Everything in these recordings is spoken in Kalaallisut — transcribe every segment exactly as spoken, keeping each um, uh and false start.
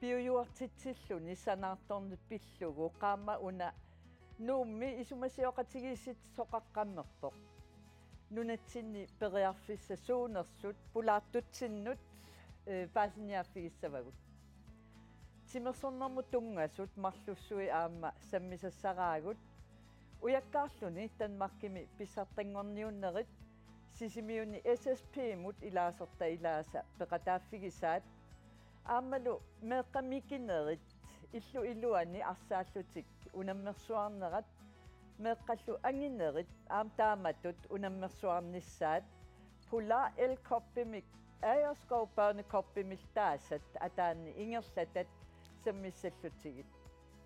Piujuartitsilluni sanaartorneq pillugu qaammat una Nuummi isumasioqatigiissisoqaqqammerpoq. Nunatsinni periarfissat suunersut pulaartutsinnut, eh, paasiniaaffigissavagut. Timersornermut tunngasut marlussui aamma sammisassaraagut. Ujakkaarluni Danmarkimi pissartanngorniunnerit Sisimiuni S S P-mut ilaasortat ilaasa peqataaffigisaat. Aammalu meeqqat mikinerit illup iluani arsaallutik unammersuarnerat, meeqqallu anginerit aamma taamatut unammersuarnissaat, Polar Elkopimik Agerskov Børnekopimik taasat ataanni ingerlatat sammissallugit.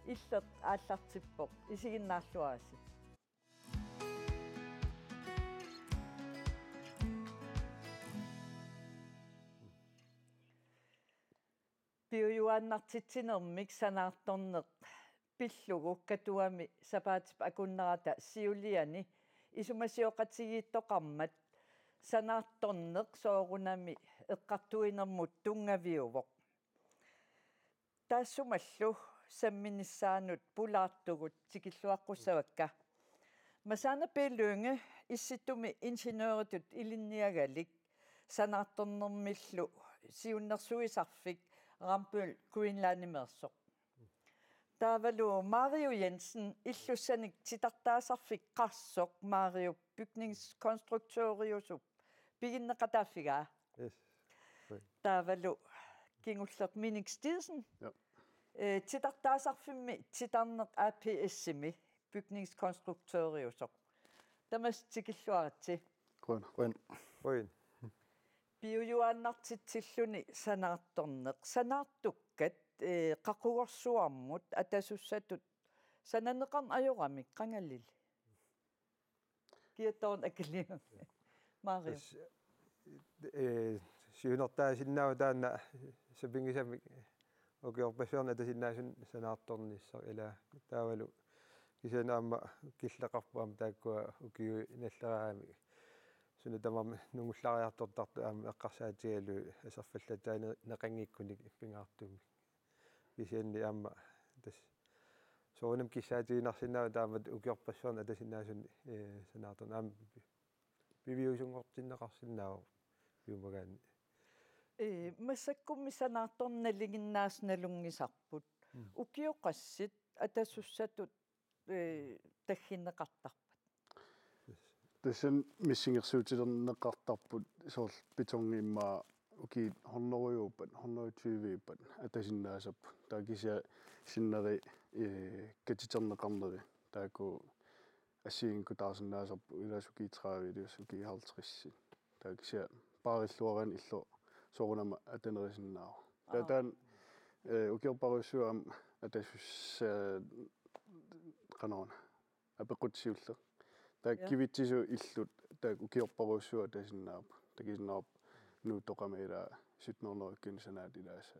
Illeq aallartippoq, isiginnaarluarisi. Piujuaannartitsinermik sanaartorneq pillugu Katuami sapaatip akunnerata siuliani isumasioqatigiittoqarmat sanaartorneq soorunami eqqartuinermut tunngaviuvoq. Taassumalu samminissaanut pulaartugut tikilluaqqussavakka. Masaana P. Lynge, Issittumi ingeniøritut ilinniagalik, sanaartornermillu siunnersuisarfik Rambøll Greenlandimeersoq. Taavalu Mario Jensen, illussanik titartaasarfik qarsoq Mario, bygningskonstruktøriusup piginneqataaffigaa. Yes. Taavalu kingulleq Minik Stiidsen. Ja. Eh, titartaasarfimmi titarneq A P S-imi bygningskonstruktøriusoq. Tamassi tikilluaritsi. Qujan. Qujan. Qujan. Piujuaannartitsilluni sanaartorneq. Sanaartukkat, eh, qaqugorsuarmut atasussatut sananeqarneq ajoramik qangalili? Kiattoorn akiliu. Mario. Tassa, eh, siunertaasinnaavoq taanna sapinngisamik ukiorpassuarni atasinnaasunik sanaartornissaq ilaa taavalu kisianni aamma killeqarpoq aamma taakkua ukiut nallereeramik suna tamarmi nungullariartortartut aamma eqqarsaatigalugit aserfallatsaanneqanngikkunik pingaartumik. Kisianni aamma tassa soorunami kissaatiginarsinnaavoq taamatut ukiorpassuarni atasinnaasunik, eh, sanaartorneq aamma piviusunngortinneqarsinnaavoq piumagaanni. Eh, massakkummi sanaartorneq nalinginnaasut nalunngisarput. Mm. Ukioqassit atasussatut, eh, tagginneqartarpat? Tassani missingersuutilerneqartarput soorlu betongi immaqa ukiut hundredeuppat, hundredetyveuppat atasinnaasarput. Taava kisianni sinneri, eh, katiterneqarneri. Taakku assigiinngikutaarsinnaasarput ilaasa ukiut tredive iliuuseq ukiut halvtreds. Taava kisianni paarilluaraanni illoq soorunami atanerusinnaavoq. Taava Aa. Taanna, eh, ukiorpassuarni aamma atasussat qanoruna apeqqut siulleq. Taava Ja. Kivitsisut illut taakku ukiorpassuarni atasinnaapput. Takusinnaavarput Nuuttoqami ilaa sytten hundrede ukiuni sanaat ilaasa.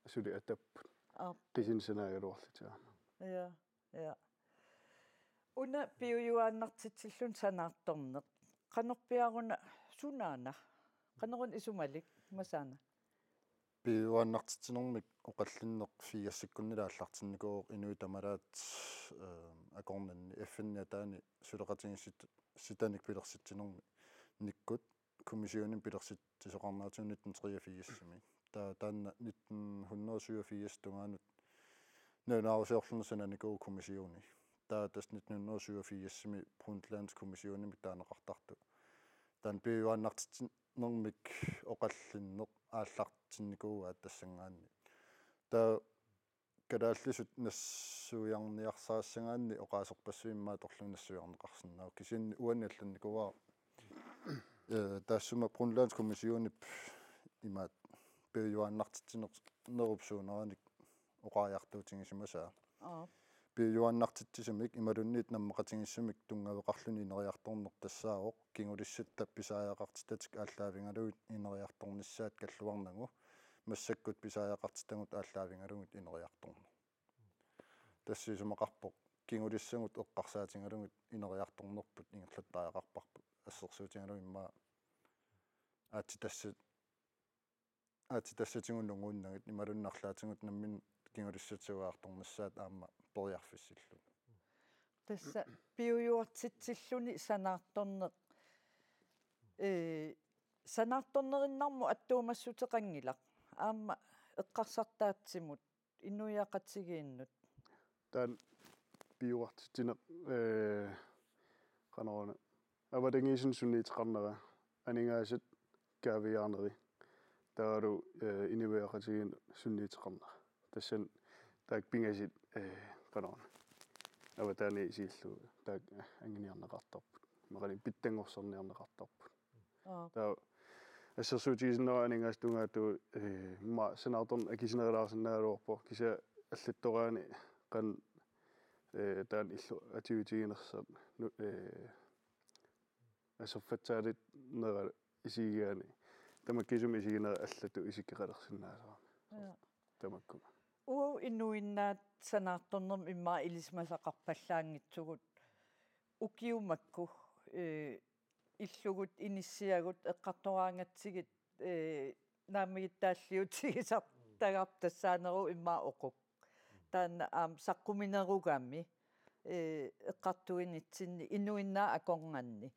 Suli atapput. Aap. Qisunik sanaagaluarlutik aamma. Ja. Ja. Una piujuaannartitsilluni sanaartorneq. Qanorpiaruna sunaana? Qanoruna isumalik Masaana? Piujuaannartitsinermik oqallinneq firsikkunnilu aallartinnikuuvoq inuit tamalaat, eh, akornanni F N-imi ataani suleqatigiissitanik pilersitsinermi nikkut kommissionimik pilersitsisoqarneratigut nitten treogfirsimi. Taava taanna nitten hundrede syvogfirs tungaanut nalunaarusiorluni sananikuuvoq kommissioni. Taava tassa nitten hundrede syvogfirsimi Brundtlandkommissionimik taaneqartartoq. Taanna piujuaannartitsinermik oqallinneq aallartinnikuuaat tassanngaanniit. Taava kalaallisut nassuiarniarsarassagaanni oqaaserpassuit immaqa atorlugit nassuiarneqarsinnaavoq. Kisianni uani allannikuuara, eh, taassuma Brundtlandkommissionip imaattoq piujuaannartitsinerup suuneranik oqariartuutigisimasaa. Aap. Piujuaannartitsisumik imaluunniit nammaqatigiissumik tunngaveqarluni ineriartorneq tassaavoq kingulissatta pisariaqartitatik aallaavigalugit ineriartornissaat kalluarnagu massakkut pisariaqartitagut aallaavigalugit ineriartorneq. Tassa isumaqarpoq kingulissagut eqqarsaatigalugit ineriartornerput ingerlattariaqarparput assersuutigalugu immaqa aatsitassat aatsitassatigut nunguunnagit imaluunniit arlaatigut nammineq kingulissatut ujartornissaat aamma periarfissilluni. Tassa piujuartitsilluni sanaartorneq, ee, sanaartornerinnarmut attuumassuteqanngilaq aamma eqqarsartaatsimut inuiaqatigiinnut. Taanna piujuartitsineq, ee, qanoruna, avatangiisinut sunniuteqarnera, aningaasat kaaviiaarneri, taavalu, ee, inuiaqatigiinnut sunniuteqarnera. Tassani taakku pingasut, ee, qanoruna, avataaniit isigalugit taakku anguniarneqartarput. Imaluunniit pitsanngorsarniarneqartarput. Aap. Taava assersuutigisinnaavara aningaasat tungaatigut, ee, immaqa sanaartorneq akisunerulaarsinnaagaluarpoq, kisianni allattoraanni qanoq, ee, taanna illup atuutiginersoq nu-, ee, aserfatsaalinnera isigigaanni, tamakkiisumik isiginera allatut isikkoqalersinnaasarami. Ja. Tamakku. Uagut inuinnaat sanaartornermut immaqa ilisimasaqarpallaanngitsugut ukiut makku, ee, illugut inissiagut eqqartoraangatsigit, ee, naammagittaalliutigisartagarput tassaaneruvoq immaqa uquk. Taanna aamma saqquminerugami, ee, eqqartuinitsinni inuinnaat akornanni.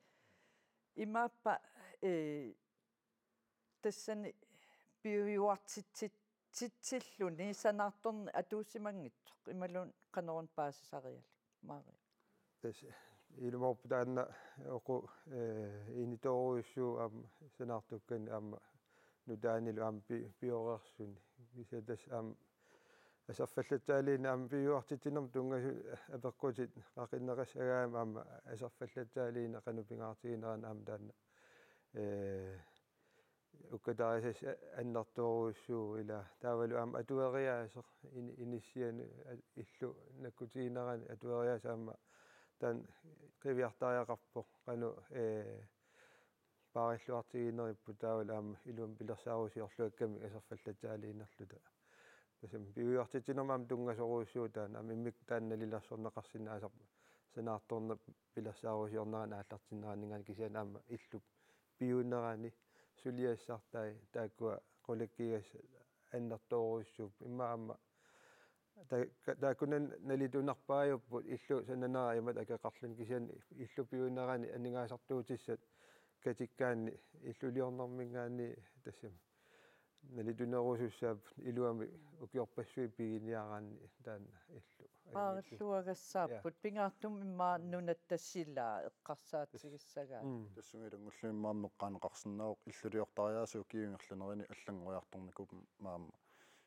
Imaappa, ee, tassani piujuartitsit-, titsilluni sanaartorneq atuussimanngitsoq imaluunniit qanoruna paasisariallit, Maria? Tassa ilumoorpoq taanna uku, ee, initoorujussuuvoq aamma sanaartukkanik aamma nutaanilu aamma pi-, pioreersuni. Kisianni tassa aamma aserfallatsaaliineq aamma piujuartitsinermut tunngasut apeqqutit qaqinneqassagaangami aamma aserfallatsaaliineq qanoq pingaartiginerani aamma taanna, ee, ukkatarisassat annertoorujussuuvoq ila taavalu aamma atueriaaseq in-, inissianut a-, illup nakkutiginerani atueriaaseq aamma taanna qiviartariaqarpoq qanoq, ee, paarilluartigineripput taavalu aamma iluamik pilersaarusiorluakkamik aserfallatsaaliinerluta. Tassami piujuartitsinermut aamma tunngasorujussuuvoq taanna aamma immikkut taanna nalilersorneqarsinnaasarpoq sanaartorneq pilersaarusiornerani aallartinneraninngaanniit kisianni aamma illup piunerani suliassartai taakkua qulakkiigassat annertoorujussuupput immaqa aamma ta-, ka-, taakkunani nalitunarpaajupput illup sananera imatut akeqarluni kisianni illup piunerani aningaasartuutissat katikkaanni illuliornerminngaanniit tassami nalitunerusussaapput iluamik ukiorpassuit piginiaraanni taanna illu. Paarilluagassaapput. Ja. Pingaartumik immaqa nunatta silaa eqqarsaatigissagaat. Mm. Tassunga ilanngullugit immaqa aamma eqqaaneqarsinnaavoq illuliortariaaseq ukiup ingerlanerani allanngoriartornikuuvoq aamma.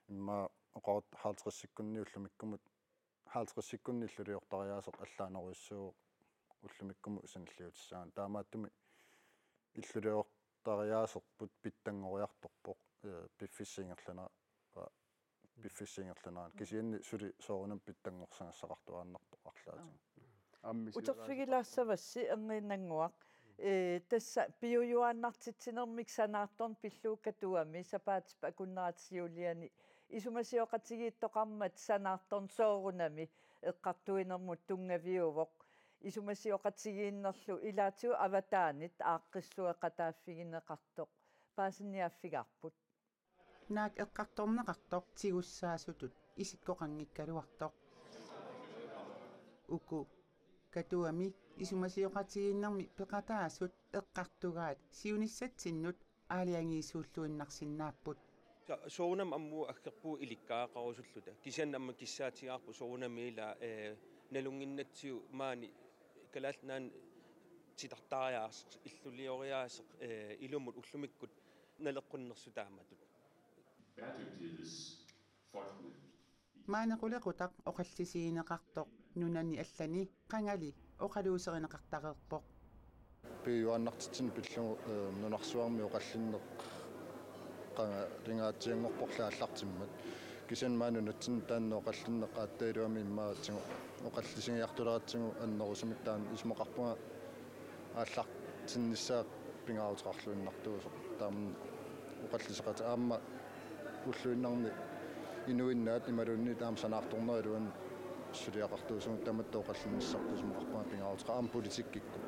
Immaqa oqarutta halvtredsikkunni ullumikkumut halvtredsikkunni illuliortariaaseq allaanerujussuuvoq ullumikkumut sanilliutissaanut. Taamaattumik illuliortariaaserput pitsanngoriartorpoq, ee, piffissap ingerlanerani, piffissap ingerlanerani. Kisianni suli soorunami pitsanngorsagassaartuaannartoq arlaatigut. Aamma uterfigilaassavassi Erniinnannguaq. Ee, tassa piujuaannartitsinermik sanaartorneq pillugu Katuami sapaatip akunnerata siuliani isumasioqatigiittoqarmat sanaartorneq soorunami eqqartuinermut tunngaviuvoq. Isumasioqatigiinnerlu ilaatigut avataanit aaqqissueqataaffigineqartoq paasiniaaffigaarput. Naak eqqartorneqartoq tigussaasutut isikkoqanngikkaluartoq. Uku Katuami isumasioqatigiinnermi peqataasut eqqartugaat siunissatsinnut aalajangiisuulluinnarsinnaapput. Sa-, soorunami ammut aggerpugut ilikkagaqarusulluta. Kisianni aamma kissaatigaarput soorunami ila, ee, nalunnginnatsigu maani Kalaallit Nunaanni titartariaaseq, illulioriaaseq, ee, ilumut ullumikkut naleqqunnersoq taamatut. Bæredygtighedsfondene. Maani qulequtaq oqallisigineqartoq nunani allani qangali oqaluuserineqartareerpoq. Piujuaannartitsineq pillugu, ee, nunarsuarmi oqallinneq qangalingaatsianngorporlu aallartimmat. Kisianni maani nunatsinni taanna oqallinneq aatsaat iluamik immaqa tigu-, oqallisigiartuleratsigu annerusumik taanna isumaqarpunga aallartinnissaa pingaaruteqarluinnartuusoq. Taama oqalliseqat aamma ulluinnarni inuinnaat imaluunniit aamma sanaartornerup iluani suliaqartuusugut tamatta oqallinnissarput isumaqarpunga pingaaruteqarpoq aamma politikkikkut.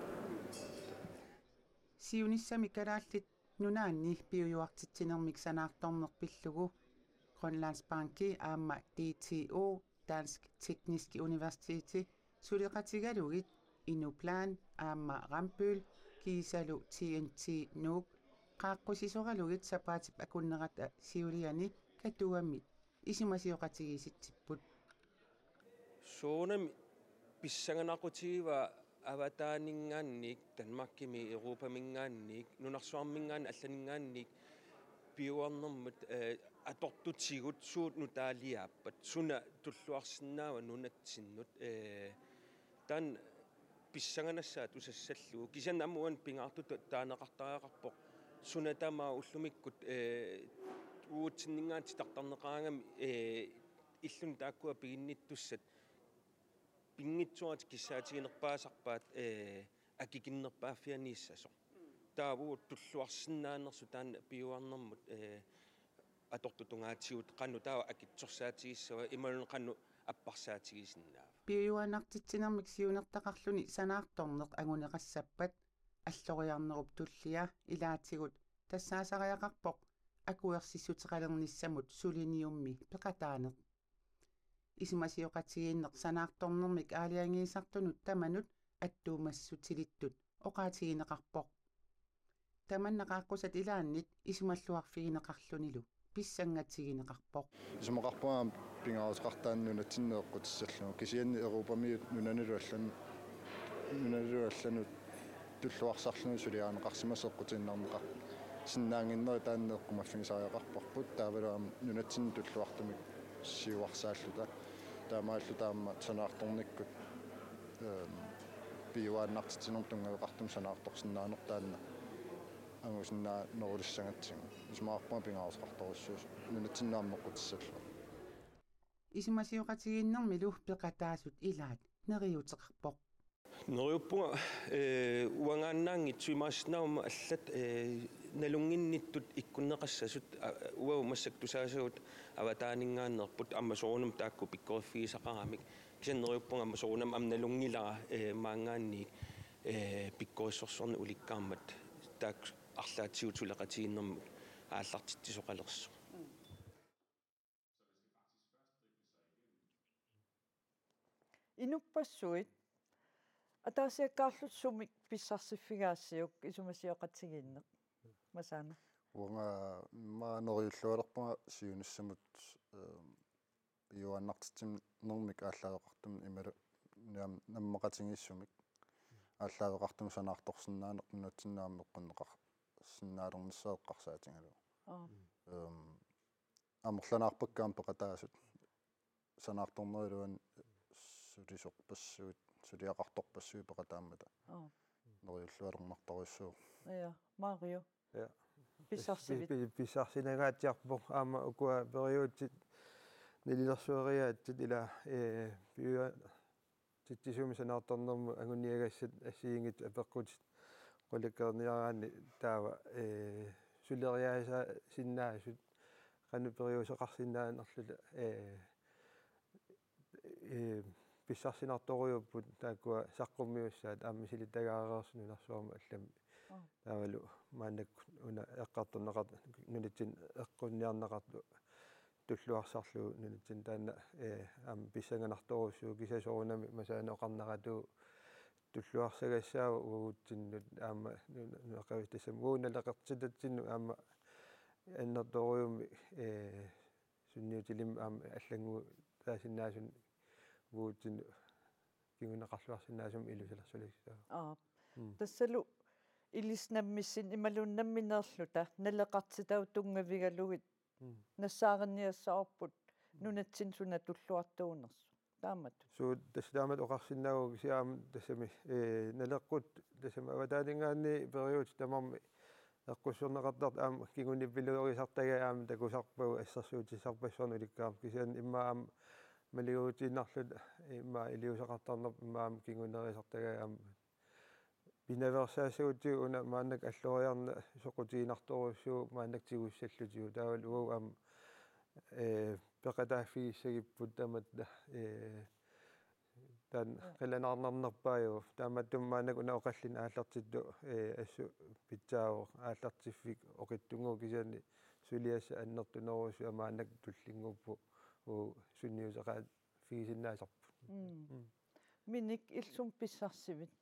Siunissami kalaallit Nunaanni piujuartitsinermik sanaartorneq pillugu Grønlandsbanki aamma D T U, Dansk Teknisk Universiteti, suleqatigalugit Inuplan aamma Rambøll kiisalu T N T Nuuk qaaqqusisoralugit sapaatip akunnerata siuliani Katuami isumasioqatigiissitsipput. Soorunami pissanganaqutigivaat avataaninngaanniit, Danmarkimi, Europaminngaanniit, nunarsuarminngaanniit allaninngaanniit piujuarnermut, eh, atortutigut suut nutaaliaappat, suna tulluarsinnaava nunatsinnut, eh, taanna pissanganassaat tusassallugu. Kisianni aamma uani pingaartutut taaneqartariaqarpoq suna tamaat ullumikkut, eh, uatsinngaanniit titartarneqaraangami, eh, illuni taakkua piginnittussat pinngitsooratik kissaatiginerpaasarpaat, eh, akikinnerpaaffianiissasoq. Taava uagut tulluarsinnaanersoq taanna piujuarnermut, eh, atortut tungaatigut qanoq taava akitsorsaatigissavat imaluunniit qanoq apparsaatigisinnaava. Piujuaannartitsinermik siunertaqarluni sanaartorneq anguneqassappat alloriarnerup tullia ilaatigut tassaasariaqarpoq akuersissuteqalernissamut suliniummi peqataaneq. Isumasioqatigiinneq sanaartornermik aalajangiisartunut tamanut attuumassutilittut oqaatigineqarpoq. Tamanna qaaqqusat ilaannit isumalluarfigineqarlunilu pissangatigineqarpoq. Isumaqarpunga aamma pingaaruteqartoq taanna nunatsinni eqqutissallugu. Kisianni Europamiut nunanilu allan-, nunanilu allanut tulluarsarluni suliarineqarsimasut eqqutiinnarneqarsinnaannginnerat taanna eqqumaffigisariaqarparput, taavalu aamma nunatsinni tulluartumik siuarsaalluta. Taamaalluta aamma sanaartornikkut, ehm, piujuaannartitsinermut tunngaveqartumik sanaartorsinnaaneq taanna angusinnaanerulissagatsigu. Isumaqarpunga pingaaruteqartorujussuusoq nunatsinni aamma eqqutissallugu. Isumasioqatigiinnermilu peqataasut ilaat neriuuteqarpoq. Neriuppunga, eh, uangaannaanngitsoq imaassinnaaguma allat, eh, nalunnginnittut ikkunneqassasut, a, uagut massakkut tusaasagut avataaninngaanneerput aamma soorunami taakku pikkoriffigisaqaramik. Kisianni neriuppunga aamma soorunami aamma nalunngilara, eh, maanngaanniit, eh, pikkorissorsuarnik ulikkaarmat taakku arlaatigut suleqatigiinnermut aallartitsisoqalersoq. Inuppassuit ataasiakkaarlutit sumik pissarsiffigaasiuk isumasioqatigiinneq? Masaana. Uanga immaqa neriullualerpunga siunissamut, ehm, piujuaannartitsinermik aallaaveqartumik imaluunniit aamma nammaqatigiissumik aallaaveqartumik sanaartorsinnaaneq nunatsinni aamma eqqunneqarsinnaalernissaa eqqarsaatigalugu. Aap. Ehm, amerlanaarpakka aamma peqataasut sanaartornerup iluani sulisorpassuit, suliaqartorpassuit peqataammata. Aap. Neriullualernartorujussuuvoq. Ja, Mario. Ja. Pissarsivit. Pi-, pi-, pissarsinangaatsiarpoq aamma ukua periutsit nalilersueriaatsit ila, eh, piua-, titsisumi sanaartornermut anguniagassat assigiinngitsut apeqqutit qulikkeerniaraanni taava, eh, suleriaasinnaasut qanoq periuseqarsinnaanerluta, eh, eh, pissarsinartorujuupput taakkua saqqummiussaat aamma misilittagaareersut nunarsuarmi allami. Aap. Taavalu maannakkut una eqqartorneqartoq nunatsinni eqqunniarneqartoq tulluarsarlugu nunatsinni taanna, eh, aamma pissanganartorujussuuvoq kisianni soorunami Masaana oqarneratut tulluarsagassaavoq uagutsinnut aamma nu-, nu-, nunaqqavisut tassami uagut naleqartitatsinnut aamma annertoorujussuarmik, eh, sunniutilimmik aamma allanngutaasinnaasunik uagutsinnut kinguneqarluarsinnaasumik ilusilersuliissaaq. Aap. Mm. Tassalu ilissi nammineerluta naleqartitavut tunngavigalugit Mm. Nassaarinniassavarput nunatsinni suna tulluartuunersoq. Taamatut. Suu, tassa taamatut oqarsinnaavugut kisianni aamma tassami, eh, naleqqut tassami avataaninngaanniit periutsit tamarmik eqqussorneqartartut aamma kingunippiloorusartagaat aamma takusarpagut assersuutissarpassuarnik ulikkaarmat kisianni immaqa aamma maliguutiinnarluta immaqa iliuuseqartarnerput immaqa aamma kingunerisartagaat aamma pinaveersaassagutsigit una maannakkut alloriarneq soqutiginartorujussuuvoq maannakkut tigussallutigu taavalu uagut aamma, eh, peqataaffigissagipput tamatta, eh, Taanna qilanaarnarnerpaajuvoq. Taamaattumik maannakkut una oqallinneq aallartittut, ee, assut pitsaavoq aallartiffik oqitsunnguuvoq kisianni suliassat annertunerusut maannakkut tullinnguupput, uu, sunniuteqaaffigisinnaasarput. Mm. Mm. Minik, illit sumut pissarsivit?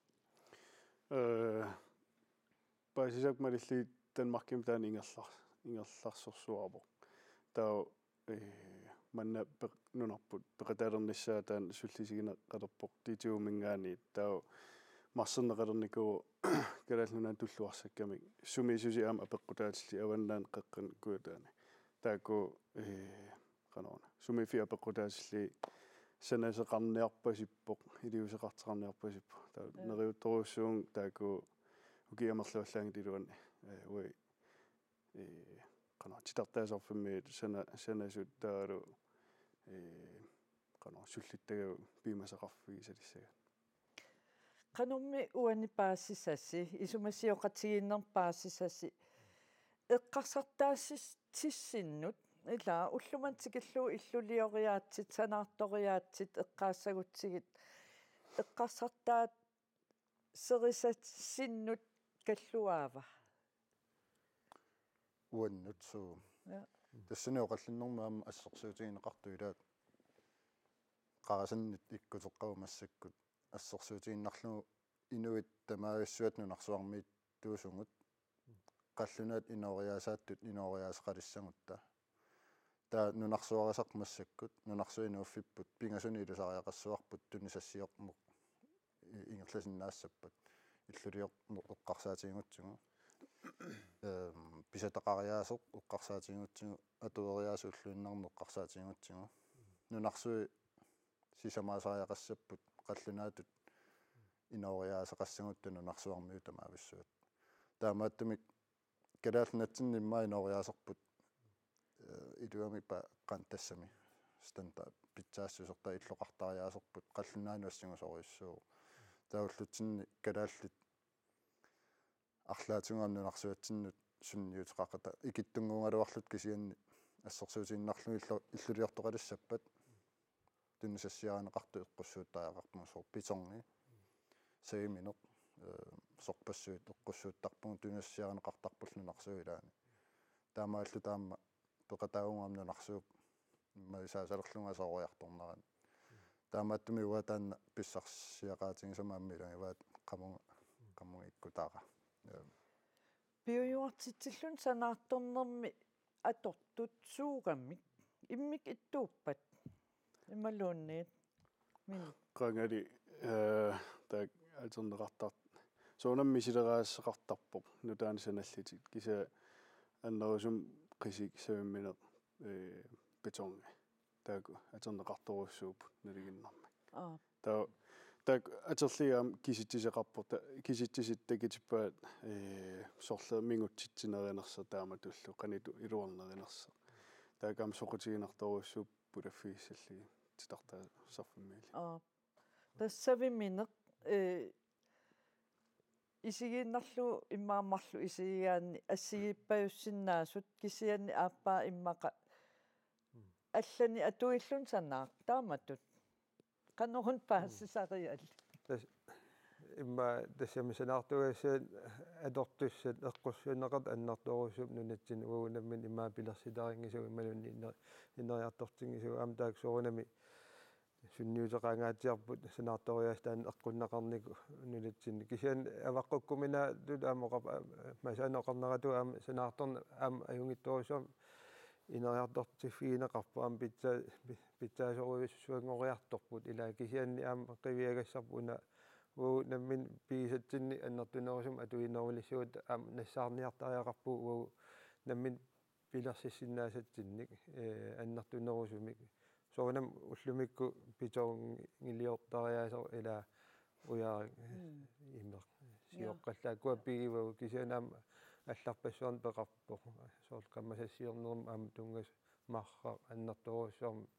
Ee, paasisakka malillugit Danmarkimi taanna ingerlar-, ingerlarsorsuarpoq. Taava, ee, manna peq-, nunarput peqataalernissaa taanna sullisigineqalerpoq D T U-minngaanniit. Taava marserneqalernikuuvoq Kalaallit Nunaanni tulluarsakkamik sumiissuseq aamma apeqqutaatillit Avannaani, Qeqqani, Kujataani. Taakku, ee, qanoruna, sumiiffiit apeqqutaatillugit sanaseqarniarpasippoq, iliuuseqartoqarniarpasippoq. Taava, mm, neriuttorujussuuvunga taakku ukiut amerlavallaanngitsut iluanni, ee, uagut, ee, qanoruna, titartaasarfimmiut sana-, sanasut taavalu, ee, qanoruna, sullittagavut piumasaqarfigisalissagai. Qanormi uani paasisasi, isumasioqatigiinnermi paasisasi, eqqarsartaassis-, tissinnut, ilaa, ullumimut tikillugu illulioriaatsit, sanaartoriaatsit eqqaassagutsigit, eqqarsartaaserisasinnut kalluaava? Uannut suu. Ja. Tassani oqallinnermi aamma assersuutigineqartoq ilaat qarasannit ikkuteqqavugut massakkut assersuutigiinnarlugu inuit tamavissuat nunarsuarmiittuusugut qallunaat inooriaasaattut inooriaaseqalissagutta. Taava nunarsuarisarput massakkut, nunarsuaq inuuffipput, pingasunik ilusariaqassavarput tunisassiormut i-, ingerlasinnaassappat. Illuliorneq eqqarsaatigigutsigu. Ehm, pisataqariaaseq eqqarsaatigigutsigu, atueriaaseq ulluinnarni eqqarsaatigigutsigu. Nunarsuit sisamaasariaqassapput qallunaatut inooriaaseqassagutta nunarsuarmiut tamavissuat. Taamaattumik Kalaallit Nunatsinni immaqa inooriaaserput, eh, iluamik pa-, qan-, tassami standard pitsaassusertaa illoqartariaaserput qallunaanut assingusorujussuuvoq. Taava ullutsinni kalaallit arlaatigut aamma nunarsuatsinnut sunniuteqaqata ikittunnguugaluarluta kisianni assersuutigiinnarlugu illu-, illuliortoqalissappat tunisassiarineqartut eqqussuuttariaqarpugut, soorlu betongi, savimineq, eh, sorpassuit eqqussuuttarpugut tunisassiarineqartarpullu nunarsuup ilaani. Taamaalluta aamma peqataavugut aamma nunarsuup immaqa isaasalerlugu asooriartornerani. Taamaattumik uanga taanna pissarsiaqaatigisama aamma ilagivaat qamunga, qamunga ikkutaara. Eh. Piujuartitsilluni sanaartornermi atortut suugamik? Immikkut ittuuppat? Imaluunniit? Min. Qangali, eh, taakku atorneqartar-, soorunami misileraasaqartarpoq nutaanik sanallutik. Kisianni annerusumik qisik savimineq, eh, betongi. Taakku atorneqartorujussuupput nalinginnarmik. Aap. Taava, taakku atorlugit aamma kisitsiseqarput, ta-, kisitsisit takutippaat, ee, soorlu mingutsitsinerinersoq taamatullu, qanoq iluarnerinersoq. Taakku aamma soqutiginartorujussuupput pulaffigissallugit titartaasarfimmiilli. Aap. Tassa savimineq, ee, isigiinnarlugu immaqa marluk isigigaanni assigiippajussinnaasut kisianni aappaa immaqa allanik atuilluni sanaaq taamatut. Qanoruna paasisariallit? Tas-, immaqa tassami sanaartugassat atortussat eqqussuunneqartut annertoorujussuupput nunatsinni uagut nammineq immaqa pilersitarinngisagut imaluunniit iner-, ineriartortinngisugut aamma taakku soorunami sunniuteqangaatsiarput sanaartoriaaseq taanna eqqunneqarnikoq nunatsinni. Kisianni avaqqukkuminaatut aamma oqar-, Masaanut oqarneratut aamma sanaartorneq aamma ajunngitsorujussuarmik ineriartortiffigineqarpoq aamma pitsaa-, pi-, pitsaasorujussuanngoriartorput ilaa kisianni aamma qiviagassarput una uagut nammineq pigisatsinnik annertunerusumik atuinerulissugut aamma nassaarniartariaqarpugut uagut nammineq pilersissinnaasatsinnik, ee, annertunerusumik. Soorunami ullumikkut betongiliortariaaseq ilaa ujarak, mm, imeq. Ja. Sioqqallaat ukua pigivagut kisianni aamma allarpassuarnik peqarpoq. Soorlu qamasassiornermut aamma tunngasut marraq annertoorujussuarmik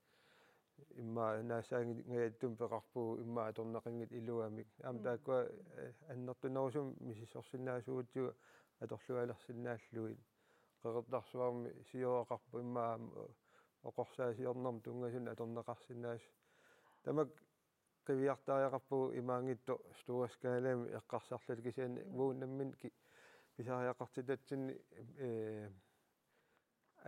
immaqa naassaannginngajattumik peqarpugut immaqa atorneqanngitsut iluamik. Aamma, mm, taakkua, eh, annertunerusumik misissorsinnaasuugutsigu atorlualersinnaallugit. Qeqertarsuarmi siooraqarpoq immaqa aamma oqorsaasiornermut tunngasunik atorneqarsinnaasut. Tamakku qiviartariaqarpugut imaanngitsoq store skalami eqqarsarluta kisianni uagut nammineq ki-, pisariaqartitatsinni, ee,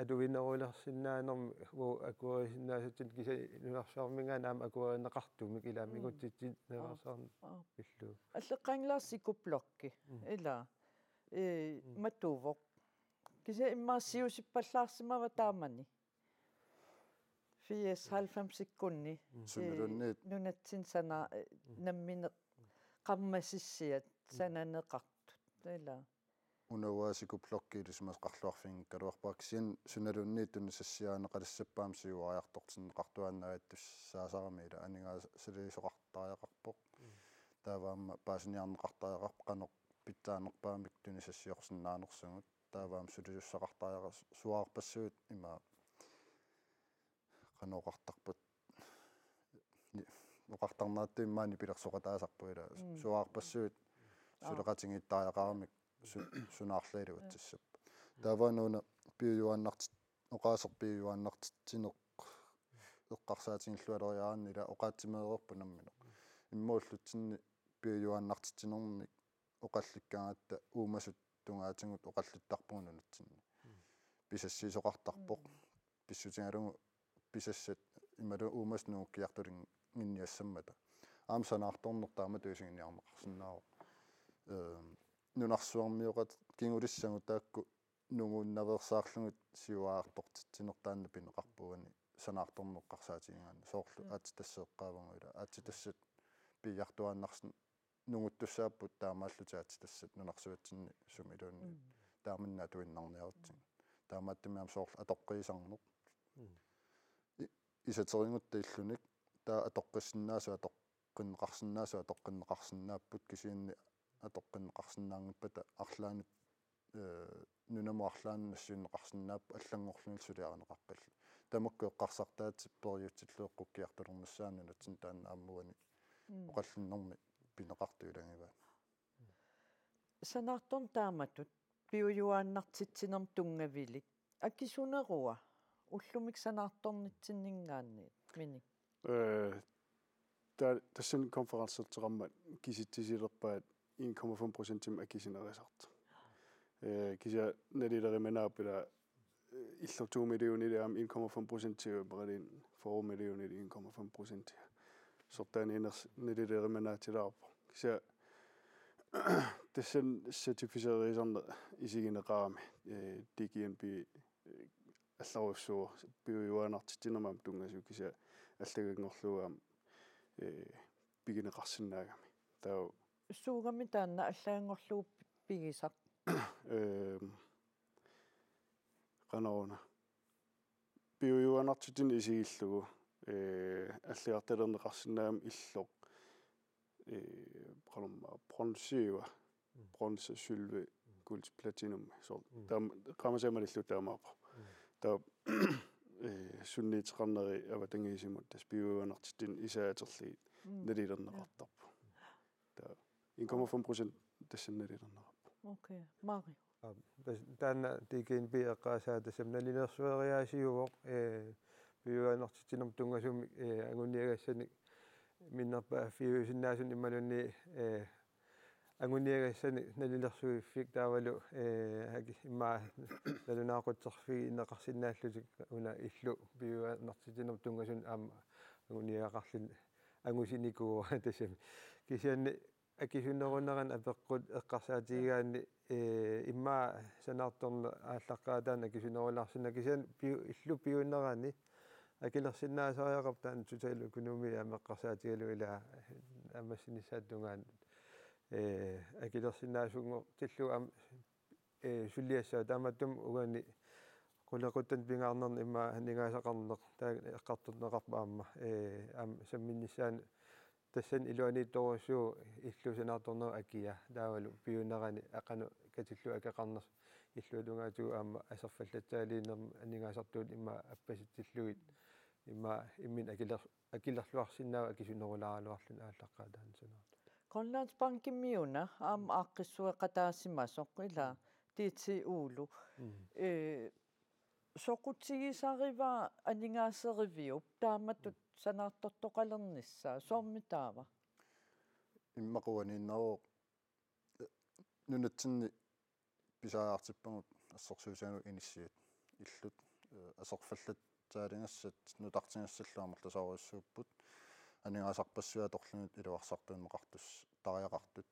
atuinerulersinnaanermi uagut akuerisinnaasatsinnik kisianni nunarsuarminngaanniit aamma akuerineqartumik ilaa migutsitsineqarsaarn-, aa, illu. Alleqqaanngilaq cykloplokki. Mm. Ilaa. Ee, mm, matuvoq. Kisianni immaqa siusippallaarsimava taamani? Firs halvfemsikkunni. Mm. Sunaluunniit. Nunatsinni sana-, ee, mm, nammineq qarmasissiat sananeqartut. Ilaa. Una uanga cykloplokki ilisimasaqarluarfiginngikkaluarpara kisianni sunaluunniit tunisassiarineqalissappat aamma siuariartortinneqartuaannavittussaasarami ilaa aningaasaliisoqartariaqarpoq. Mm. Taava aamma paasiniarneqartariaqarpoq qanoq pitsaanerpaamik tunisassiorsinnaanersugut. Taava aamma sulisussaqartariaqarpoq suaarpassuit ima qanoq oqartarpat. Ni-, oqartarneratut immaqa nipilersoqataasarpoq ilaa. Mm. Suaarpassuit, aa, suleqatigiittariaqaramik su-, sunaarlugit iluatsissappat. Taava una piujuaannartit-, oqaaseq piujuaannartitsineq eqqarsaatigillualeriaraanni ilaa oqaatsimeereerpoq nammineq. Immaqa ullutsinni piujuaannartitsinermik oqallikkaangatta uumasut tungaatigut oqallittarpugut nunatsinni. Mm. Pisassiisoqartarpoq. Mm. Pissutigalugu pisassat imaluunniit uumasut nungukkiartulinnginniassammata. Aamma sanaartorneq taamatut isiginiarneqarsinnaavoq. Ehm, nunarsuarmioqatigut kingulissagut taakku nunguunnaveersaarlugit siuariartortitsineq taanna pineqarpoq uani sanaartorneq eqqarsaatigigaanni. Soorlu, mm, aatsitassat eqqaavagut ilaa. Aatsitassat piiartuaannarsin-, nunguttussaapput taamaallutik aatsitassat nunarsuatsinni sumiluunniit. Mm. Taamanna atuinnarniarutsigu. Taamaattumik aamma soorlu atoqqiisarneq. Mm. I-, isaterigutta illunik taava atoqqissinnaasut atoqqinneqarsinnaasut atoqqinneqarsinnaapput kisianni atoqqinneqarsinnaanngippata arlaannik, ee, nunamut arlaannik nassiunneqarsinnaapput allanngorlugillu suliarineqaqqillu. Tamakku eqqarsartaatit periutsillugu eqqukkiartulernissaannut nunatsinni taanna aamma uani, mm, oqallinnermi pineqartut ilagivaat. Sanaartorneq taamatut piujuaannartitsinermut tunngavilik akisunerua ullumikkut sanaartornitsinninngaanniit, Minik? Ee, ta-, tassani konferencerteqarmat kisitsisilerpaat en komma fem procentimik akisunerisartoq. Ee, kisianni nalileriminaapput ilaa, ee, illoq to millionit aamma en komma fem procent imaluunniit fyrre millionit en komma fem procent. Soorlu taanna iners-, nalileriminaatilaarpoq. Kisianni tassani certificerisarneq isigineqarami, ee, D G N B, ee, allarujussuuvoq piujuaannartitsinermut aamma tunngasut kisianni allaganngorlugu aamma, ee, pigineqarsinnaagami. Taava. Suugami taanna allaganngorlugu pigisaq? Ehm, qanoruna. Piujuaannartitsineq isigillugu, ee, allagartalerneqarsinnaagami illoq, ee, qanormaa bronzeiva, bronze, sølvi, guld, platinummi. Soorlu. Mm. Taama, eqqaamasai malillugu taamaappoq. Mm. Taava, ee, sunniuteqarneri avatangiisimut tassa piujuaannartitsineq isaat atorlugit, mm, nalilerneqartarpoq. Taava en komma fem procent tassani nalilerneqarpoq. Okay, Mario. Aa, tas-, taanna D G N B eqqaasaa tassami nalilersueriaasiuvoq, ee, piujuaannartitsinermut tunngasumik, ee, anguniagassanik minnerpaaffiusinnaasunik imaluunniit, ee, anguniagassanik nalilersuiffik taavalu, ee, aki-, immaqa nalunaaqutserfigineqarsinnaallutik una illu piujuaannartitsinermut tunngasunik aamma anguniagaqarluni angusinikuuara tassami. Kisianni akisunerunerani apeqqut eqqarsaatigigaanni, ee, immaqa sanaartorneq aallaqqaataani akisunerulaarsinnaasoq kisianni piu-, illup piunerani akilersinnaasariaqarpoq taanna totaløkonomi aamma eqqarsaatigalugu ilaa ammassinissaata tungaanut. Ee, akilersinnaasunngortillugu aamma, ee, suliassaat taamaattumik uani qulequttanik pingaarnernik immaqa aningaasaqarneq taanna eqqartorneqarpoq aamma, ee, aamma samminnissaanik tassani iluaniittorujussuuvoq illup sanaartornerup akia taavalu piunerani qanoq katillugu akeqarnersoq illuatungaatigut aamma aserfallatsaaliinermut aningaasartuutit immaqa appasitsillugit immaqa imminut akiler-, akilerluarsinnaavoq akisunerulaaraluarluni aallaqqaataani sanaartoq. Grønlandsbankimiuna aamma aaqqissueqataasimasoq ilaa D T U-lu. Mm. Ee, soqutigisarivaa aningaaseriviup taamatut sanaartortoqalernissaa, soormi taava? Immaqa uaniinneruvoq, eh, nunatsinni pisariaqartippagut assersuutigalugu inissiat illut, eh, aserfallatsaaligassat nutartigassallu amerlasoorujussuupput, aningaasarpassuit atorlugit iluarsartuunneqartussaattariaqartut.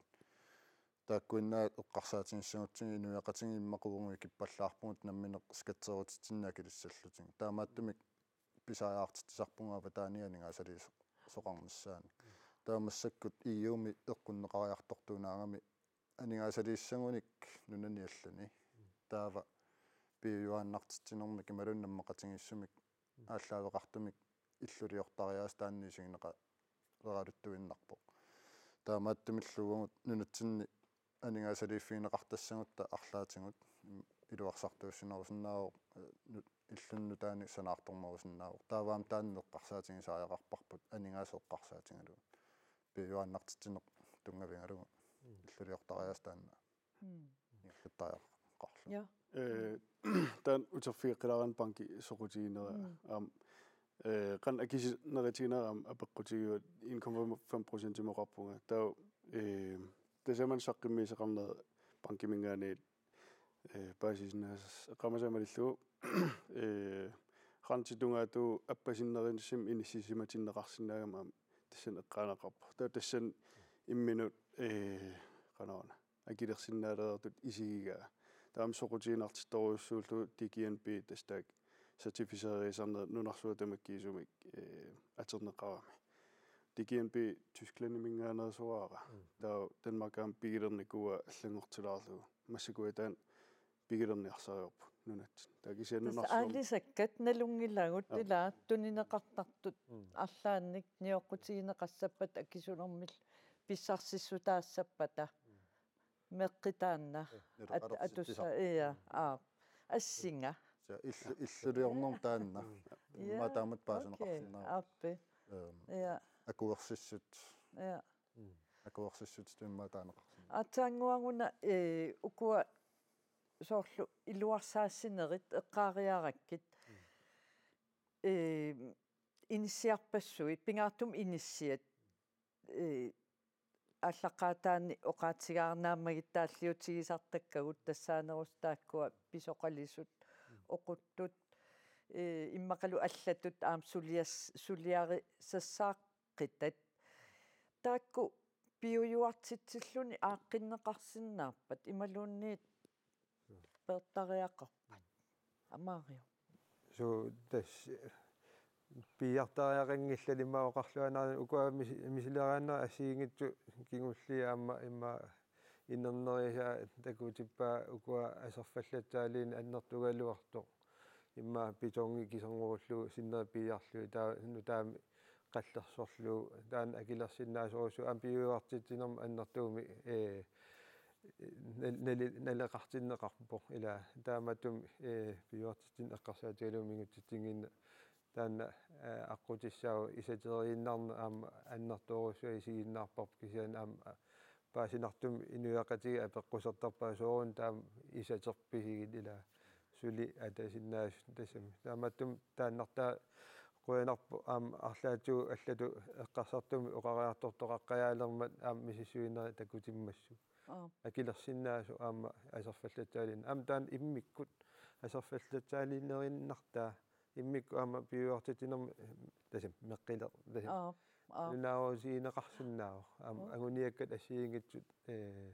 Taakkuinnaat eqqarsaatigissagutsigit inuiaqatigiit immaqa uagut ikippallaarpugut nammineq skatserutitsinnik akilissallutigu. Taamaattumik pisariaqartitsisarpugut avataaniit aningaasaliisoqarnissaannik. Taava massakkut E U-mi eqqunneqariartortuunaagami aningaasaliissagunik nunani allani. Taava piujuaannartitsinermik imaluunniit nammaqatigiissumik aallaaveqartumik illuliortariaaseq taanna isigineqaleraluttuinnarpoq. Taamaattumillu uagut nunatsinni aningaasaliiffigineqartassagutta arlaatigut iluarsartuussinerusinnaavoq, eh, nu-, illunik nutaanik sanaartornerusinnaavoq. Taava aamma taanna eqqarsaatigisariaqarparput aningaasat eqqarsaatigalugu. Piujuaannartitsineq tunngavigalugu. Mm. Illuliortariaaseq taanna. Mm. Ingerlattariaqarlugu. Ja. Eh, taanna uterfigeqqilaarami banki soqutiginera. Mm. Aamma, eh, qanoq akisuneritiginera aamma apeqqutigaara en komma fem procentimik oqarpunga. Taava, eh, tasamani saqqummiussaqarnera bankiminngaanniit, eh, paasisinnaasasi eqqaamasama malillugu, eh, rentip tungaatigut appasinnerusumik inissisimatinneqarsinnaagami aamma tassani eqqaaneqarpoq. Taava tassani imminut, eh, qanoruna, akilersinnaalereertut isigigaa. Taava aamma soqutiginartorujussuullugu D G N B tassa taakku certificerisarnerit nunarsuaq tamakkiisumik, eh, atorneqarami. D G N B Tysklandiminngaanneersoraara. Mm. Taava Danmarkimi aamma pigilernikuuaa allanngortilaarlugu. Massakkut taanna pigilerniarsarivarput nunatsinni. Taava kisianni tassa nunarsuarmi aalisakkat nalunngilagut. Aap. Ilaa tunineqartartut. Mm. Arlaannik nioqqutigineqassappata akisunermillu pissarsissutaassappata. Mm. Meqqi taanna. Eh, at-, naleqalersitsisoq. Atussa-, ia, aap. Assinga. Tassa illu-, illuliornermi taanna. Mm. Ia, immaqa taamatut paaseqarsinnaavoq. Okay, aappi. Ehm, ia. Akuersissut. Ia. Mm. Akuersissutitut immaqa taaneqarsinnaavoq. Aatsaannguaq una, eh, ukua soorlu iluarsaassinerit eqqaariarakkit. Mm. Eh, inissiarpassuit, pingaartumik inissiat, eh, aallaqqaataani oqaatigaara naammagittaalliutigisartakkagut tassaanerusut taakkua pisoqalisut, mm, oquttut, eh, immaqalu allatut aamma sulias-, suliarisassaaqqitat. Taakku piujuartitsilluni aaqqinneqarsinnaappat imaluunniit peertariaqarpat. Amaariu. Suu, tassa piiartariaqanngillat immaqa oqarluaannarluni ukua mis-, misileraannerit assigiinngitsut kingulliit aamma immaqa inernerisaa takutippaa ukua aserfallatsaaliineq annertugaluartoq. Immaqa betongi kiserngorulluni sinneri piiarlugit taava nutaamik qallersorlugu taanna akilersinnaasorujussuuvoq aamma piujuartitsinermut annertuumik, eh, nal-, nali-, naleqartinneqarpoq ilaa taamatut, eh, piujuartitsineq eqqarsaatigalugu mingutsitsinnginnami taanna, eh, aqqutissaavoq isateriinnarneq aamma annertoorujussuaq isiginnaarparput kisianni aamma paasinartumik inuiaqatigiit apeqqusertarpaat sooruna taama isaterpisigit ilaa suli atasinnaasut tassami. Taamatut taannartaa qujanarpoq aamma arlaatigut allatut eqqarsartumik oqariartortoqaqqajaalermat aamma misissuinerit takutimmassuk. Aap. Akilersinnaasoq aamma aserfallatsaaliin. Aamma taanna immikkut aserfallatsaaliinerinnartaa immikkut aamma piujuartitsinermi tassami meqqileq tassami. Aap, aap. Nunaarusigineqarsinnaavoq. Aamma, aap, anguniakkat assigiinngitsut, eh,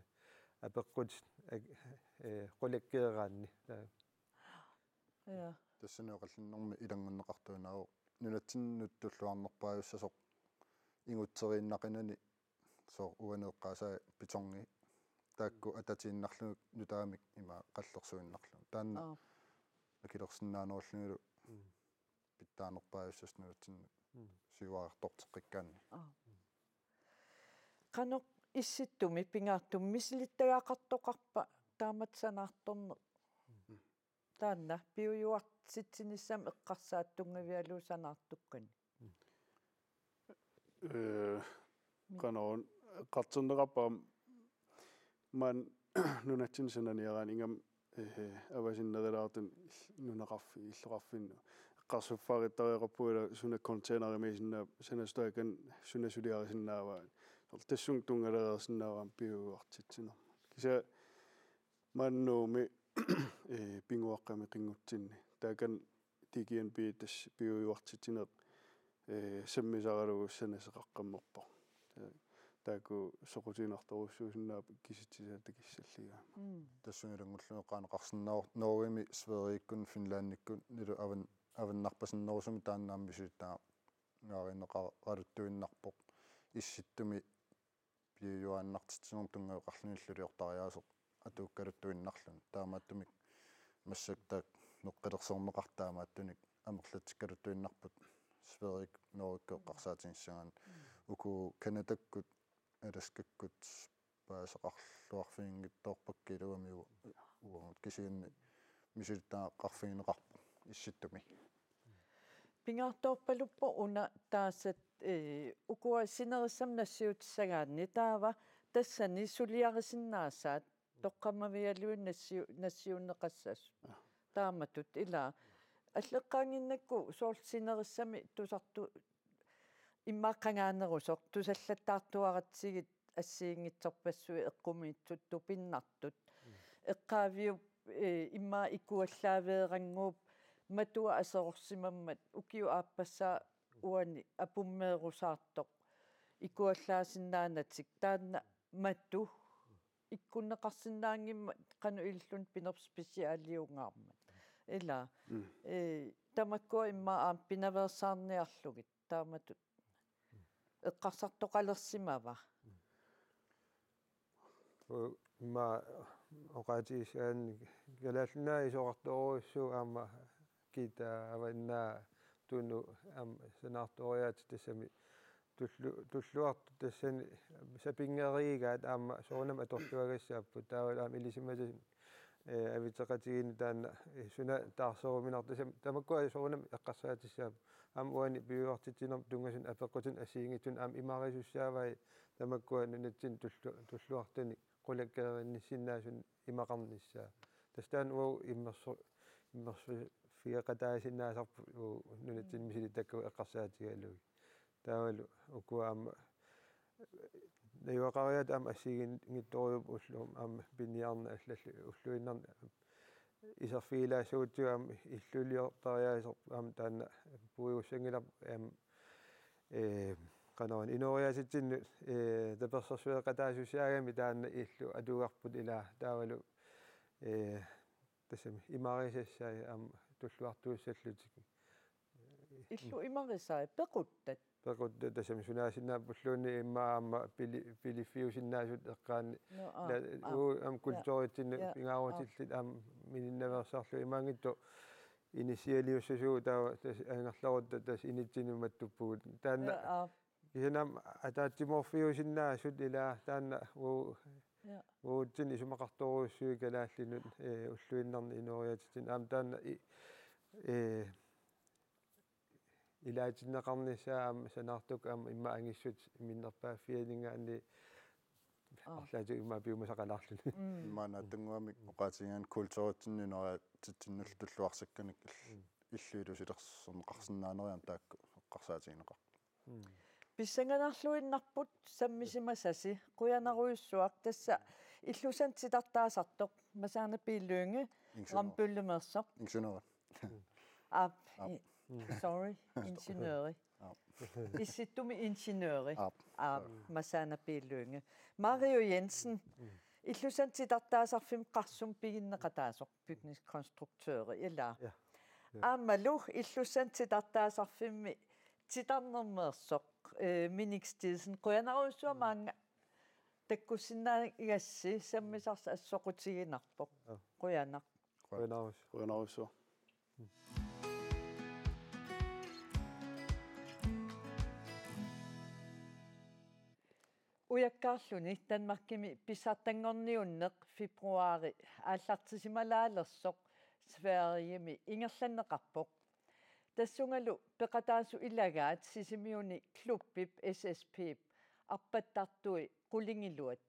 apeqqutit ak-, eh, qulakkeeraanni. Taava. Ja. Tassani oqallinnermi ilanngunneqartuinnaavoq. Nunatsinnut tulluarnerpaajussasoq ingutseeriinnaqinani sooq uani eqqaasai betongi. Taakku atatiinnarlugit nutaamik ima qallersuinnarlugit. Taanna, aap, akilersinnaanerullunilu, mm, pitsaanerpaajussasoq nunatsinnut, mm, siuariartorteqqikkaanni. Aap. Qanoq issittumi pingaartumik misilittagaqartoqarpa taamatut sanaartorneq? Mm. Taanna piujuartitsinissamut eqqarsaat tunngavigalugu sanaartukkani. Eh, qanoq eqqartorneqarpa maani nunatsinni sananiaraanni ingammik, eh, avasinnerulaartunik ill-, nunaqarfi-, illoqarfinnut. eqqarsaffaagittariaqarpugut ila suna containerimiisinnaavoq, sanasutut taakani suna suliarisinnaavaa. Soorlu tassunga tunngalereersinnaavaa piujuartitsinermut. Kisianni maani Nuummi, eh, Pinnguaqqami qinngutsinni. Taakani D G N B tassa piujuartitsineq, eh, sammisaralugu sanaseqaqqammerpoq. Eh, taakku soqutiginartorujussuusinnaapput kisitsisaata kissalligaa. Mm. Tassunga ilanngullugit eqqaaneqarsinnaavoq Norgemi, Sverigekkunni, Finlandikkunnilu avan-, avannarpasinnerusumik taanna aamma misilittagarineqaraluttuinnarpoq. Issittumi piujuaannartitsinermut tunngaveqarluni iluliortariaaseq atuukkaluttuinnarluni. Taamaattumik massakkut taakku neqqilersorneqartut taamaattunik amerlatsikkaluttuinnarput Sverige Norgekut eqqarsaatigissagaanni. Uku Canadakkut, Alaskakkut paaseqarluarfiginngitsoorpakka ilumut uagut, kisianni misilittagaqarfigineqarpoq Issittumi. Pingaartorpaluppoq una taasat, eh, ukua sinerissami nassiutissagaanni, taava tassani suliarisinnaasaat toqqammavigalugit nassiu-, nassiunneqassasut. Taamatut ila. Alleqqaannginnakku soorlu sinerissami tusartu-, immaqa qangaanerusoq tusallattaartuaratsigit assigiinngitsorpassuit eqqumiitsut tupinnartut. Eqqaaviup, eh, immaqa ikuallaaveerannguup matua aserorsimammat ukiup aappassaa uani apummeerusaartoq ikuallaasinnaanatik, taanna matu ikkunneqarsinnaanngimmat qanoq ililluni pinerpoq specialiungaarmat. Ila, mm, eh, tamakkua immaqa aamma pinaveersaarniarlugit taamatut eqqarsartoqalersimava? Immaqa oqaatigissagaanni Kalaallit Nunaat isorartorujussuuvoq aamma Kitaaq Avannaa Tunuu aamma sanaartoriaatsik, tassami tullu-, tulluartut tassani sapinngereeraat aamma soorunami atorluagassaapput, taavalu aamma ilisimasat, eh, avitseqatigiinni taanna, eh, suna taarseruminartoq, tassami tamakkua soorunami eqqarsaatissaapput. Aamma uani piujuartitsinermut tunngasut apeqqutinik assigiinngitsunik aamma imarisussaavai tamakkua nunatsinni tullu-, tulluartunik qulakkeerinnissinnaasunik imaqarnissaa. Tassa taanna uagut immersu-, immersuiffigeqataasinnaasarput uagut nunatsinni misilittakkagut eqqarsaatigalugit. Taavalu ukua aamma najugaqariaatsip aamma assigiinngitsorujuupput ulloq aamma piniarneq allallu ulluinnarni iserfigilaassagutsigu aamma illuliortariaaseq aamma taanna puigussanngilarput aamma, eh, qanoruna inooriaatitsinnut, eh, tapersersueqataasussaagami taanna illu atugarput ila taavalu, eh, tassami imarisassai aamma tulluartuussallutik. Illu imarisai pequttat? Pequttat tassami sunaasinnaappulluunniit immaqa aamma pili-, piliffiusinnaasut eqqaanni. No, aa, la-, aa, uu, aamma ja, kulturitsinnut ja, pingaarutillit aamma mininnaveersaarlugit imaanngitsoq inissialiussasugut taava tassa angerlarutta tassa initsinnut mattuppugut. Taanna ja, aa, kisianni aamma ataatsimoorfiusinnaasut ila taanna uu, ja, uagutsinnut isumaqartorujussuit kalaallinut, eh, ulluinnarni inooriaatsitsinnut aamma taanna i-, eh, ilaatinneqarnissaa aamma sanaartukkut aamma immaqa angissut minnerpaaffianinngaanniit, aa, arlaatigut immaqa piumasaqalaarluni. Mm. Immaqa naatsumik oqaatigigaanni kulturitsinnut inooriaatsitsinnullu tulluarsakkanik ill-, mm, illup ilusilersorneqarsinnaaneriarluni taakku eqqarsaatigineqarput. Mm. Pissanganarluinnarput sammisimasasi, qujanarujussuaq, tassa illusanut titartaasartoq Masaana P. Lynge, ingeniør, Rambøllemeersoq. Ingeniør. Aap, aap, i-, sorry, ingeniøri. Aap. Issittumi ingeniøri. Aap. Aap, Masaana P. Lynge. Mario Jensen, illusanut titartaasarfimmi qarsumik piginneqataasoq, bygningskonstruktøri, ila. Ja. Ja. Aammalu illusanut titartaasarfimmi titarnermeersoq, eh, Minik Steensen, qujanarujussuaq maanga takkussinnaagassiuk, sammisarsi soqutiginarpoq. Ja. Qujanaq. Qujanarujussuaq. Qujanarujussuaq. Ujakkaarluni Danmarkimi pissartanngorniunneq februaari aallartisimalaalersoq Sverigemi ingerlanneqarpoq. Tassungalu peqataasut ilagaat Sisimiuni klubbip S S P-p arpattartui qulingiluat.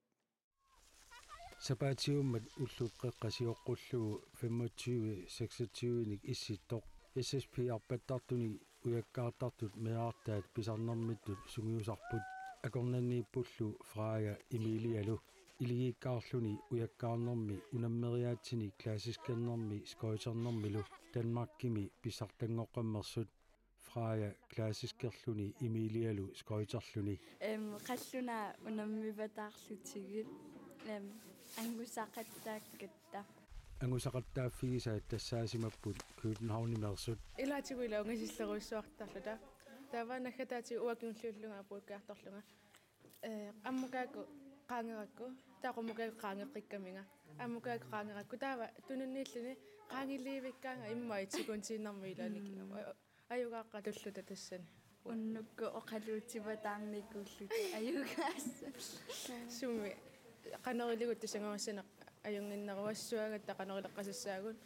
Sapaatiummat ullup qeqqa sioqqullugu femogtyve seksogtyve-nik Issittoq S S P arpattartuni ujakkaartartut meerartaat pisarnermittut sungiusarput, akornanniippullu Freja Emilialu. Iligiikkaarluni ujakkaarnermi unammeriaatsini klassiskernermi skøjternermilu Danmarkimi pissartanngoqqammersut. Freja klassiskerluni Emilialu skøjterluni. Em, qallunaa unammivataarlutigit, em, angusaqattaakkatta. Angusaqattaaffigisaat tassaasimapput Københavnimeersut. Ilaatigut ila ungasillerujussuartarluta. Taava naggataatigut uanga kingulliullunga puikkiartorlunga. Eh, ammukaaku qaangerakku, taava qummukaakku qaangeqqikkaminga. Ammukaaku qaangerakku, taava tununniilluni qaangiliivikkaanga immaqa et sekundiinnarmik ilaanni. Mm. Ajugaaqqatulluta tassani. Unnukkut oqaluutivataarnikuulluta ajugaassaaq. Sumi qanoq iligut tusagarissaneq ajunnginneruassuagatta qanoq ileqqasassaagut.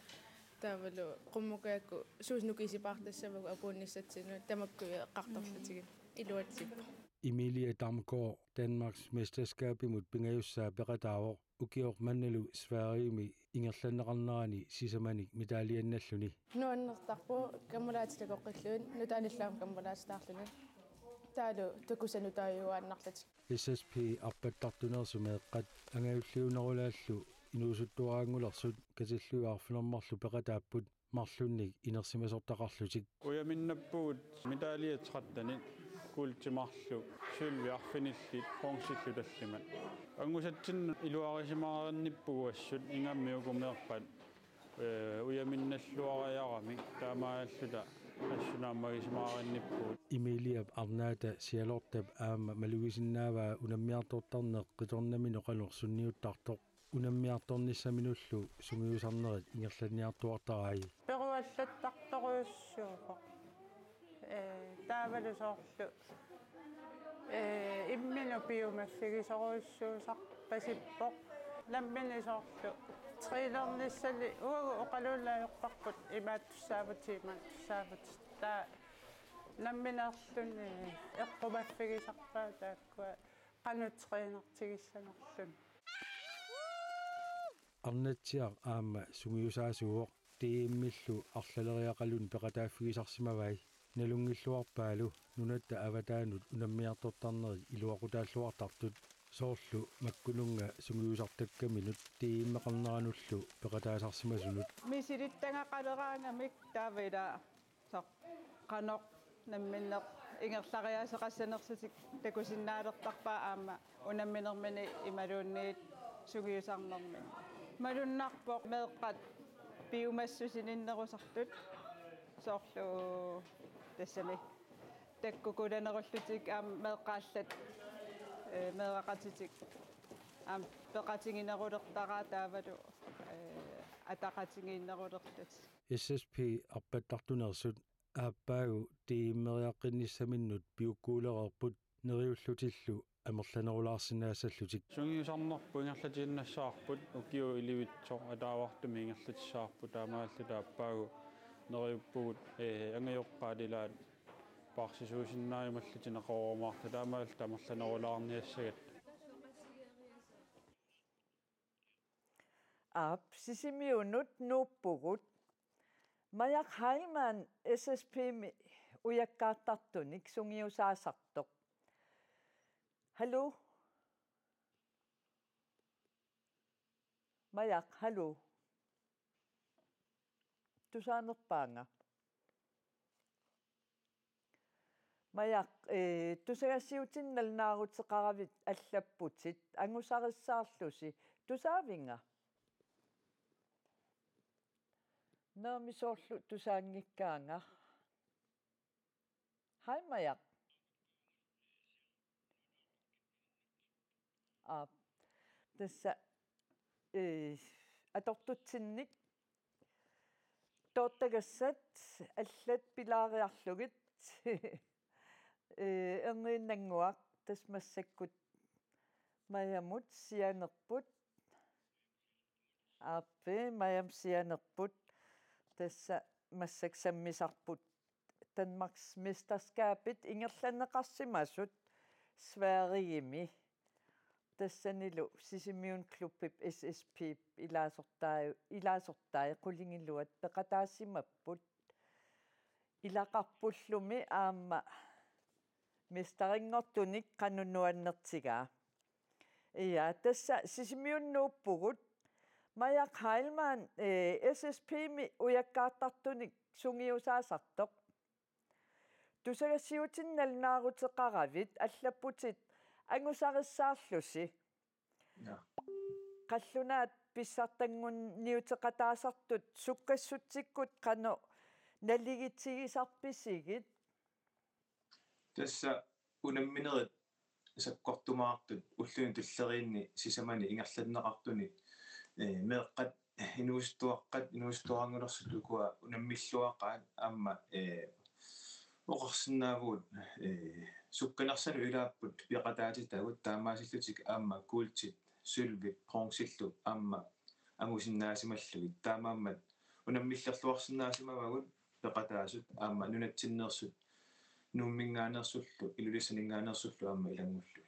Taavalu qummukaakku suut nukiisipaartassavagut apuunnissatsinnut tamakku eqqartorlutigit. Mm. Iluatsippoq. Emilie Damgaard Danmarks mesterskabimut pingajussaa peqataavoq. Ukioq mannalu Sverigemi ingerlanneqarnerani sisamanik medaljinnalluni. Nuannertarpoq kammalaatitakoqqillugit nutaanillu aamma kammalaatitaarluni. Taavalu takusanut taajuaannarlutik. S S P arpattartuneersut meeqqat angajulliunerulaallu inuusuttuaraanngulersut katillugit arfineq-marluk peqataapput marlunnik inersimasortaqarlutik. Ujaminnappugut medaljit tretten, kuultimarlu sølvi arfinillit, bronzillu tallimat. Angusatsinnut iluarisimaarninnippugut assut ingammik uku meerpat, eh, ujaminnalluariaramik taamaalluta assut naammagisimaarinnipput. Emiliap arnaata Sialortap aamma malugisinnaavaa unammiartortarneq qitornaminoq qanoq sunniuttartoq. Unammiartornissaminullu sungiusarnerit ingerlanniartuartarai. Peruallattartorujussuuvoq. Eh, taavalu soorlu, eh, imminut piumaffigisorujussuusarpasippoq. Nammineq soorlu trænernissaanni uagut oqaluunnguit ajorparput imaattussaavutit, imaattussaavutit. Taava nammineerluni eqqumaffigisarpaat taakkua qanoq trænertigissanerluni. Arnatsiaq aamma sungiusaasuuvoq, D M-illu arlaleriaqaluni peqataaffigisarsimavai. Nalunngilluarpaalu nunatta avataanut unammiartortarnerit iluaqutaalluartartut, soorlu makkununnga sungiusartakkaminut D M-eqarneranullu peqataasarsimasunut. Misilittagaqaleraangamik taava ila soorlu qanoq namminneq ingerlariaaseqassanersutik takusinnaalertarpaat aamma unamminermini imaluunniit sungiusarnermini. Malunnarpoq meeqqat piumassusininnerusartut soorlu tassami takkukulanerullutik aamma meeqqat allat, eh, meeraqatitik aamma peqatiginerulertaraa taavalu, eh, ataqatigiinnerulerlutik. S S P arpattartuneersut aappaagu D M-eriaqqinnissaminnut piukkuulereerput neriullutillu amerlanerulaarsinnaassallutik. Sungiusarnerput ingerlatiinnassavarput, ukiut ilivitsut ataavartumik ingerlatissavarput, taamaalluta aappaagu neriuppugut, eh, angajoqqaat ilaat paarsisuusinnaajumallutik neqeroorumaartut, taamaalluta amerlanerulaarniassagatta. Aap, Sisimiunut nuuppugut. Majak Heilmann S S P-mi ujakkaartartunik sungiusaasartoq. Hallo? Majak, hallo? Tusaanerpaanga? Majak, eh, tusagassiuutitigut nalunaaruteqaravit allapputit, angusarissaarlusi, tusaavinga? Naamik, soorlu tusaanngikkaanga. Hej, Majak. Aa, tassa, eh, atortutsinnik toortagassat allat pilaariarlugit, eh, erniinnannguaq, tassa massakkut Majamut sianerput. Aappi, Majamut sianerput, tassa massakkut sammisarput Danmarksmesterskabit ingerlanneqarsimasut Sverigemi. Tassanilu Sisimiuni klubbip S S P-p ilaasortai, ilaasortai qulingiluat peqataasimapput. Ilaqarpullumi aamma mesterinngortunik qanoq nuannertigaa. Ja, tassa Sisimiunnuuppugut. Majak Heilmann, eh, S S P-mi ujakkaartartunik sungiusaasartoq. Tusagassiuutini nalunaaruteqaravit allapputit angusarissaarlusi. Ja. Qallunaat pissartanngorniuteqataasartut sukkassutsikkut qanoq naligitsigisarpisigit? Tassa unamminerit sakkortumaartut ulluni tulleriinni sisamani ingerlanneqartuni, eh, meeqqat, inuusuttuaqqat, inuusuttuaraanngulersut ukua unammilluaqaat aamma, eh, oqarsinnaavugut, eh, sukkanersanut ilaapput peqataatitagut taamaasillutik aamma kuultit, sølvit, bronzillu aamma angusinnaasimallugit. Taamaammat unammillerluarsinnaasimavagut peqataasut aamma nunatsinneersut Nuumminngaanneersullu, Ilulissaninngaanneersullu aamma ilanngullugit.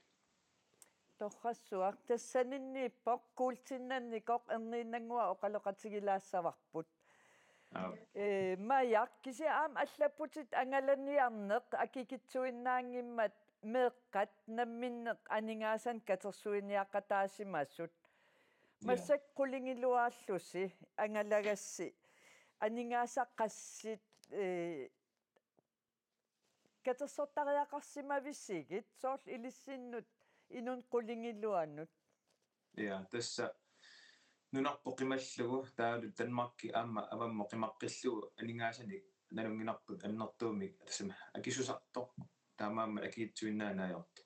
Torrassuaq, tassaninniippoq kuultinnannikoq erniinnannguaq oqaloqatigilaassavarput. Aap. Eh, Majak, kisianni aamma allapputit angalaniarneq akikitsuinnaanngimmat meeqqat namminneq aningaasanik katersuiniaqataasimasut. Ja. Massakkut qulingiluaallusi angalagassi aningaasat qassit, eh, katersortariaqarsimavisigit soorlu ilissinnut inunnut qulingiluanut? Ja, tassa nunarput qimallugu taavalu Danmarki aamma avammut qimaqqillugu aningaasanik nalunngilarput annertuumik tassami akisusartoq taamaammat akikitsuinnaanngillat.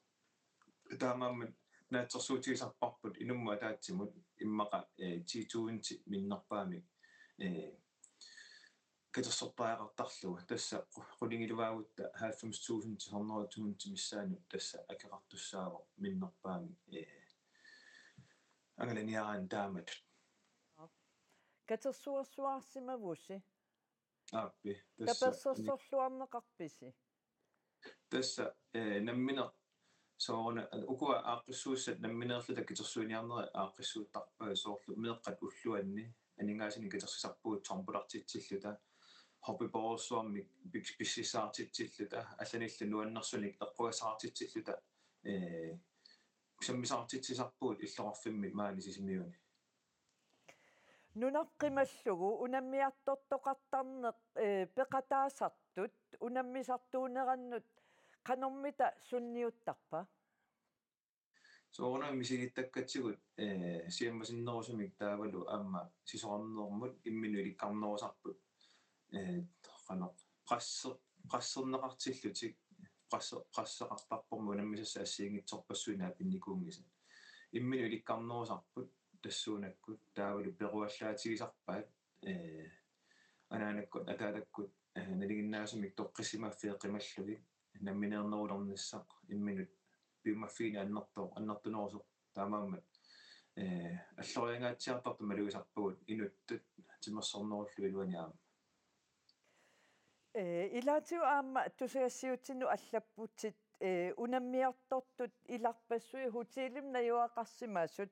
Taamaammat naatsorsuutigisarparput inummut ataatsimut immaqa, eh, ti tusind minnerpaamik, eh, katersortariaqartarlugu. Tassa qu-, qulingiluaagutta halvfems tusind til hundrede tusind missaanut tassa akeqartussaavoq minnerpaamik, eh, angalaniaraanni taamatut. Katersuersuarsimavusi? Aappi, tassa. Tapersersorluarneqarpisi? Tassa, eh, nammineq sooruna, ukua aaqqissuussat nammineerluta katersuiniarnerit aaqqissuuttarpaat soorlu meeqqat ulluanni aningaasanik katersisarpugut tombolartitsilluta, hoppeborgsuarmik pis-, pississaartitsilluta, allanillu nuannersunik eqqugassaqartitsilluta, eh, sammisaqartitsisarpugut illoqarfimmi maani Sisimiuni. Nunap qimallugu unammiartortoqartarneq, eh, peqataasartut unammisartuunerannut qanormita sunniuttarpa? Soorunami misigittakkatigut, eh, siammasinnerusumik taavalu aamma sisorarnermut imminut ilikkarnerusarput, eh, qanoq presser-, presserneqartillutik, presser-, presseqartarpormi unammisassat assigiinngitsorpassuit naapinnikuunngisat. Imminut ilikkarnerusarput tassuunakkut taavalu peruallaatigisarpaat, eh, anaanakkut ataatakkut, eh, nalinginnaasumik toqqissimaffii qimallugit nammineernerulernissaq imminut piumaffiineq annertooq, annertunerusoq. Taamaammat, eh, alloriangaatsiartartut malugisarpagut inuttut timersornerullugu iluani aamma. Eh, ilaatigut aamma tusagassiuutinut allapputit, eh, unammiartortut ilarpassui hotelimi najugaqarsimasut,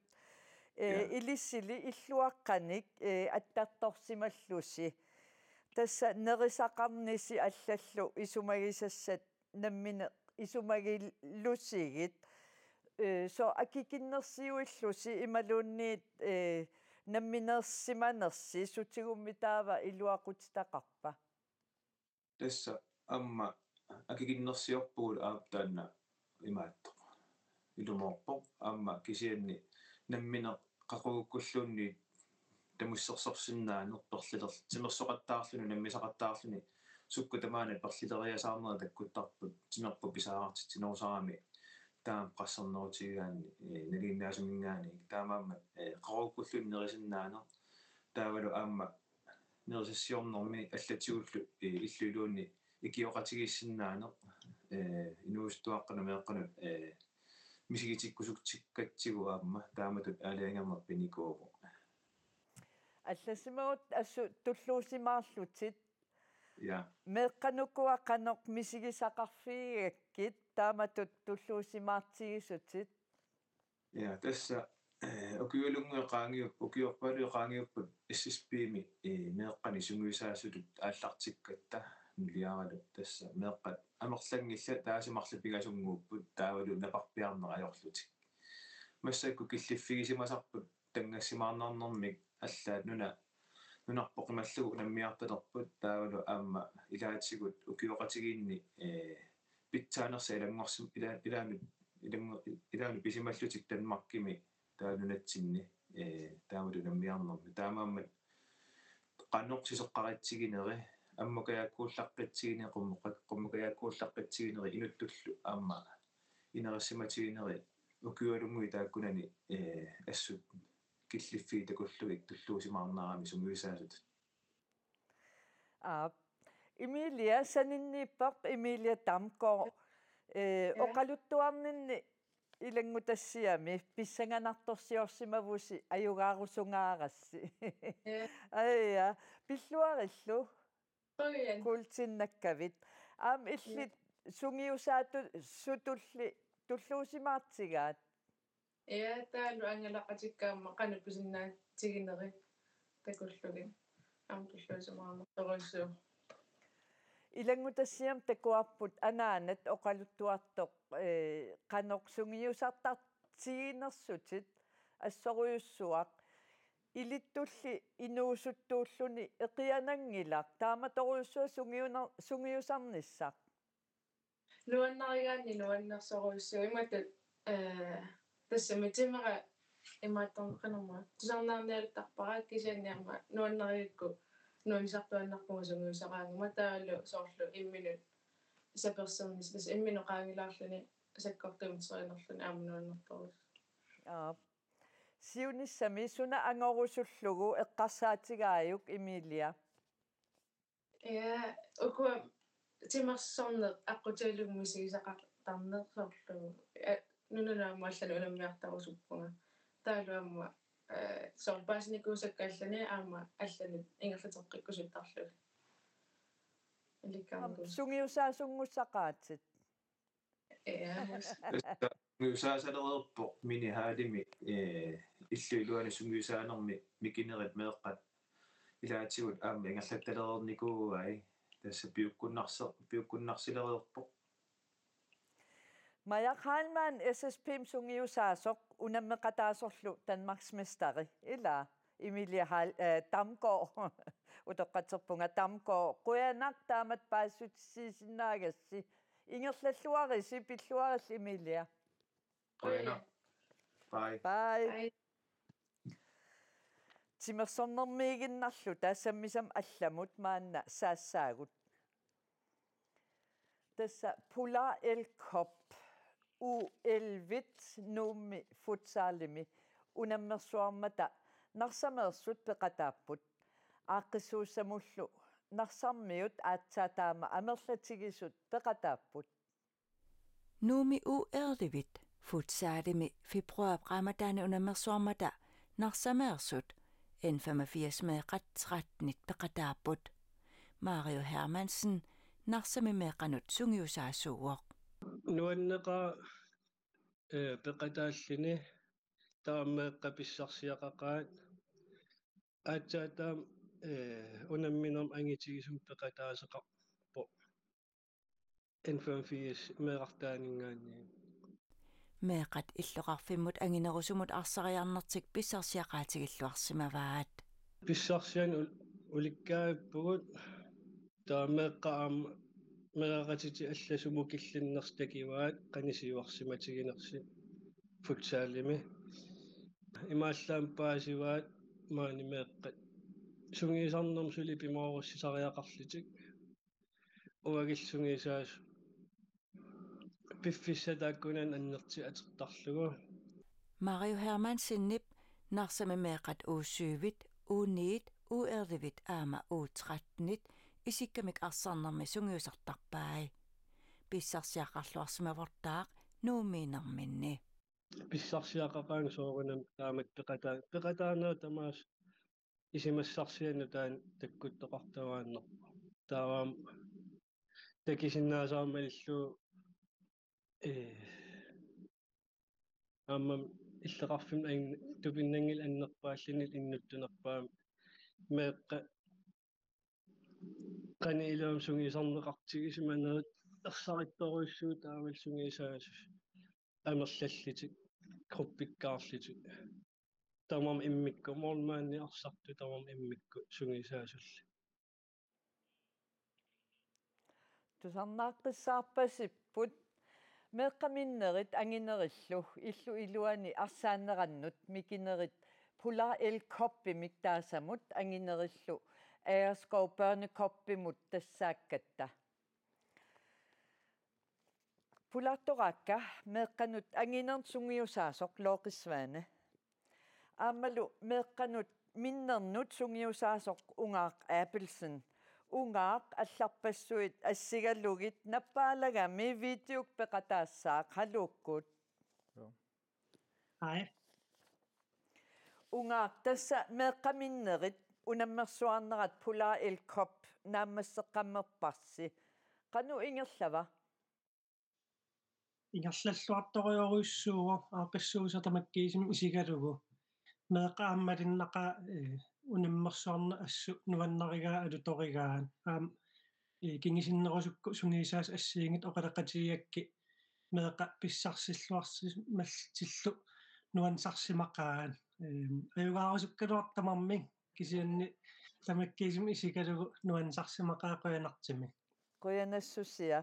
eh, ja, ilissili illuaqqanik, eh, attartorsimallusi. Tassa nerisaqarnisi allallu isumagisassat nammineq isumagillusigit. Eh, soorlu akikinnersiuillusi imaluunniit, eh, nammineersimanersi sutigummi taava iluaqutitaqarpa? Tassa aamma akikinnersiorpugut aap taanna imaattoq. Ilumoorpoq aamma kisianni nammineq qaqugukkulluunniit tamussersorsinnaaneq perliler-, timersoqattaarluni, unammisaqattaarluni, sukkut tamaana perlileriasaarnerit takkuttarput, timerput pisariaqartitsinerusarami taama pressernerutigigaanni, eh, nalinginnaasuminngaanniit. Taamaammat, eh, qaqugukkulluunniit nerisinnaaneq. Taavalu aamma nerisassiornermi allatigullu, eh, illu iluanni ikioqatigiissinnaaneq, eh, inuusuttuaqqanut meeqqanut, eh, misigitikkusuksikkatsigu aamma taamatut aalajangerneq pinikuuvoq. Allassimaguit assut tulluusimaarlutit. Ja. Meeqqanukua qanoq misigisaqarfigigakkit taamatut tulluusimaartigisutit? Ja, tassa, eh, ukiualunnguit qaangiup-, ukiorpaaluit qaangiupput S S P-mi, eh, meeqqanik sungiusaasutut aallartikkatta. nuliaralugu, tassa meeqqat amerlanngillat, taasiit marluk pingasunnguupput taavalu naparpiarneq ajorlutik. Massakkut killiffigisimasarput tanngassimaarnarnermik allaat nuna, nunarput qimallugu unammiartalerput taavalu aamma ilaatigut ukioqatigiinni, ee, pitsaanersaat ilanngorsim-, ila-, ilaanut, ilanngu-, ilaanut pisimallutik Danmarkimi taava nunatsinni, ee, taamatut unammiarnermi. Taamaammat qanoq susoqaritsigineri, ammukajaakkuullaqqitsigineri, qummuka-, qummukajaakkuullaqqitsigineri inuttullu aamma inerissimatigineri ukiualunnguit taakkunani, ee, assut killiffiit takullugit tulluusimaarnarami sungiusaasutut. Aap. Emilia, saninniippoq Emilia Damgaard, ee, Ja. Oqaluttuarninni ilanngutassiami pissanganartorsiorsimavusi, ajugaarusungaarassi. Ja. Aja, pilluarillu. Qujan. Kuultinnakkavit. Aamma illit Ja. sungiusaatu-, sutulli tulluusimaartigaat. Ja, taavalu angalaqatikka aamma qanoq pisinnaatigineri takullugit aamma tulluusimaarnartorujussuuvoq. Ilanngutassiami takuarput anaanat oqaluttuartoq, ee, qanoq sungiusartartiginersutit assorujussuaq. Ilittulli inuusuttuulluni eqiananngilaq. Taamatorujussuaq sungiuna-, sungiusarnissaq. Nuannarigaanni nuannersorujussuuvoq imatut, ee, tassami timera imaattorneqarnerma tusarnaarnialertarpara, kisianni aamma nuannarigakku nuannisartuaannarpunga sungiusaraangama, taavalu soorlu imminut sapersernis-, tassa imminut qaangilaarluni sakkortuumik terinerluni aamma nuannertorujussuuvoq. Aap. Siunissami suna angorusullugu eqqarsaatigaajuk, Emilia? Ja, ukua timersorneq aqqutigalugu misigisaqartarneq soorlu, ee, nunanut aamma allanut unammiartarusuppunga. Taavalu aamma, ee, soorlu paasinikuusakka allani aamma allanut ingerlateqqikkusuttarlugit. Aam, ilikkarnikuusakka. Sungiusaasunngusaqaatit. Ja, mas. Tassa sungiusaasalereerpoq minihallimi, ee, illup iluani sungiusaanermi mikinerit meeqqat ilaatigut aamma ingerlattalereernikuuai, tassa piukkunnarse-, piukkunnarsilereerpoq. Maja Heilmann, S S P-mi sungiusaasoq, unammeqataasorlu Danmarksmesteri, ilaa? Emilia Heil-, eh, Damgaard. Utoqqatserpunga Damgaard. Qujanaq taamatut paasissutissiisinnaagassi. Ingerlalluarisi, pilluarillu Emilia. Qujanaq. Bye. Bye. Bye. Timersornermiiginnarluta sammisami allamut maanna saassaagut. Tassa Polar Elkop U elleve-t Nuummi futsalimi unammersuarmata Narsameersut peqataapput. Aaqqissuussamullu Narsarmiut aatsaat taama amerlatigisut peqataapput. Nuummi U elleve-t futsalimi februaarip qaammataani unammersuarmata Narsameersut N femogfirs meeqqat trettenit peqataapput. Mario Hermansen Narsami meeqqanut sungiusaasuuvoq. Nuanneqaaq, eh, peqataalluni, taava meeqqat pissarsiaqaqaat. Aatsaat taama, eh, unamminermi angitigisumik peqataaseqarpoq N femogfirs meerartaaninngaanniit. Meeqqat illoqarfimmut anginerusumut arsariarnertik pissarsiaqaatigilluarsimavaat. Pissarsianik ul-, ulikkaavippugut, taava meeqqat aamma meeraqatitik allat sumut killinnersut takivaat qanoq siuarsimatiginersut futsalimi. Imaallaat paasivaat maani meeqqat sungiusarnermut suli pimoorussisariaqarlutik. Uagulli sungiusaasut piffissaq taakkunani annertuut atortarlugu. Mario Hermansenip Narsami meeqqat U syv-it, U ni-it, U elleve-t aamma U tretten-it isikkamik arsarnermi sungiusartarpai. Pissarsiaqarluarsimavortaaq Nuummiinerminni. Pissarsiaqaqaanga soorunami taamatut peqataa-, peqataanera tamaasa isumassarsiat nutaanik takkuttoqartuaannarpoq. Taava aamma takusinnaasara malillugu, ee, aamma illoqarfimmi an-, tupinnanngilaq annerpaalluni innuttunerpaamik meeqqat Qanoq ilumut sungiusarneqartigisimanerit ersarittorujussuuvoq taavalu sungiusaasut amerlallutik, gruppikkaarlutik. Tamarmik immikkut, målmandi arsartut tamarmik immikkut sungiusaasullu. Tusarnaaqqissaarpasipput. Meeqqat minnerit anginerillu illup iluani arsaannerannut mikinerit Polar Elv Cupimik taasamut anginerillu Agerskov Børnecupimut tassaakkatta. Pulaartoraakka meeqqanut anginerit sungiusaasoq Looqissvaane. Aammalu meeqqanut minnernut sungiusaasoq Ungaaq Abelsen. Ungaaq, allarpassuit assigalugit nappaalagami videop peqataassaaq, haluukkut. Joo. Hej. Ungaaq, tassa meeqqat minnerit unammersuarnerat Polar Elv Cup naammasseqqammerparsi. Qanoq ingerlava? Ingerlalluartorujorujussuuvoq aaqqissuussaq tamakkiisumik isigalugu. Meeqqat aamma malinnaqaat, eh, unammersuarneq assut nuannarigaat alutorigaat. Aamma, eh, kingusinnerusukkut sungiusaasut assigiinngitsut oqaloqatigigakkit meeqqat pissarsilluarsimallutillu nuannisarsimaqaat. Eh, ajugaarusukkaluartoq tamarmik kisianni tamakkiisumik isigalugu nuannisarsimaqaat qujanartumik. Qujanassusia.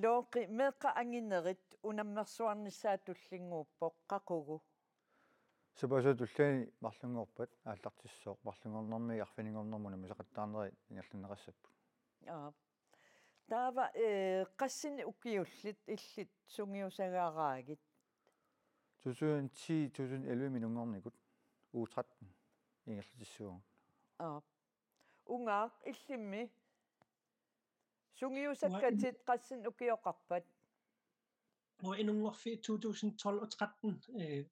Looqi, meeqqat anginerit unammersuarnissaat tullinnguuppoq, qaqugu? Sapaatip akunneri marlunngorpat aallartissooq, marlunngornermi arfininngornermi unammisaqattaarnerit ingerlanneqassapput. Aap. Taava, eh, qassinik ukiullit illit sungiusagaraagit? To tusind ti, to tusind elleve-mi inunngornikut U tretten ingerlatissaagut. Aap. Ungaaq, illimmi sungiusakkatit qassinik ukioqarpat? Uanga inunngorfiit to tusind tolv og tretten, eh,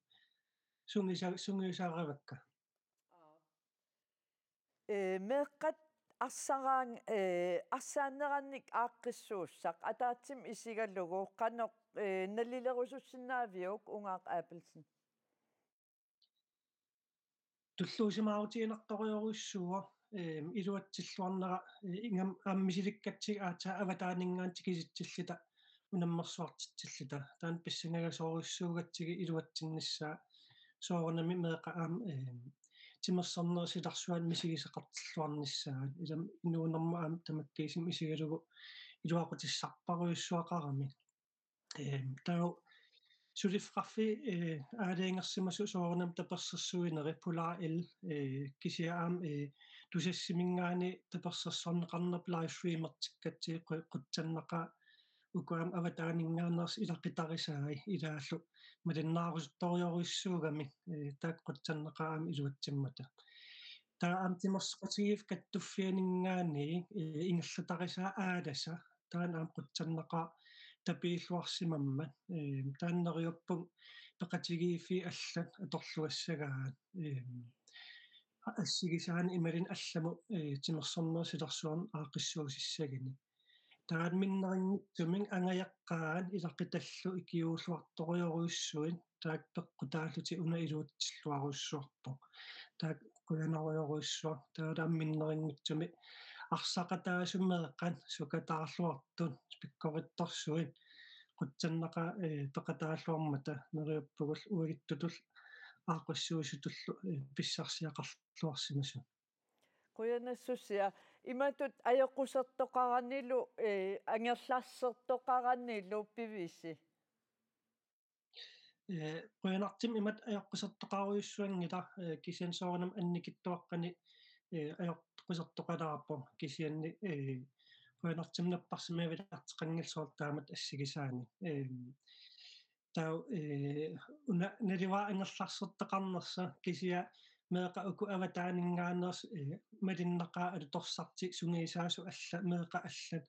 sungiusa-, sungiusarivakka. Ee, meeqqat arsaraan-, ee, arsaannerannik aaqqissuussaq ataatsimik isigalugu qanoq, ee, nalilerusussinnaaviuk, Ungaaq Abelsen? Tulluusimaarutiginartorujorujussuuvoq, eem, iluatsilluarnera, ee, ingammik aamma misilikkatsigit aatsaat avataaninngaanniit tikisitsilluta unammersuartitsilluta. Taanna pissangajasoorujussuugatsigit iluatsinnissaa, soorunami meeqqat aamma, eem, timersornerup silarsuani misigisaqartilluarnissaat. Ilami inuunermut aamma tamakkiisumik isigalugu iluaqutissarparujussuaqarami. Eem, taava suliffeqarfiit, ee, aalajangersimasut soorunami tapersersuineri Polar Elv, ee, kisianni aamma, ee, Tusassiminngaanniit tapersersorneqarnerput livestreamertikkatsigit qu-, qutsannaqaaq uku aamma avataaninngaanneersut ilaqutarisaat ilaallu malinnaarusuttorujorujussuugamik, ee, taakku qutsannaqaaq aamma iluatsimmata. Taava aamma timersoqatigiiffik kattuffianinngaanniit, ee, ingerlatarisaat Aalasa, taanna aamma qutsannaqaaq tapiilluarsimammat, ee, taanna neriuppunga peqatigiiffiit allat atorluassagaat, ee, assigisaanik imaluunniit allamut, ee, timersornerup silarsuarni aaqqissuussissaguni. Taanna minnerunngitsumik angajoqqaat ilaqutallu ikiuulluartorujorujussuit taakku peqqutaallutik una iluatsilluarujussuarpoq. Taakku qujanarujorujussuaq. Taava aamma minnerunngitsumik arsaqataasut meeqqat sukataarluartut pikkorittorsuit qutsannaqaaq, ee, peqataalluarmata neriuppugullu uagutsutullu aaqqissuussutullu, ee, pissarsiaqarluarsimasut. Qujanassusia. Imatut ajoqusertoqaranilu, ee, angerlarsertoqaranilu pivisi? Ee, qujanartumik imatut ajoqusertoqarujussuanngilaq, ee, kisianni soorunami annikitsuaqqanik, ee, ajoqusertoqalaarpoq kisianni, ee, qujanartumik napparsimavilersoqanngilaq soorlu taamatut assigisaanik. Ee, taava, ee, una naluara angerlarsertoqarnersoq kisianni meeqqat uku avataaninngaanneersut, ee, malunnaqaaq alutorsartut sungiusaasut allat, meeqqat allat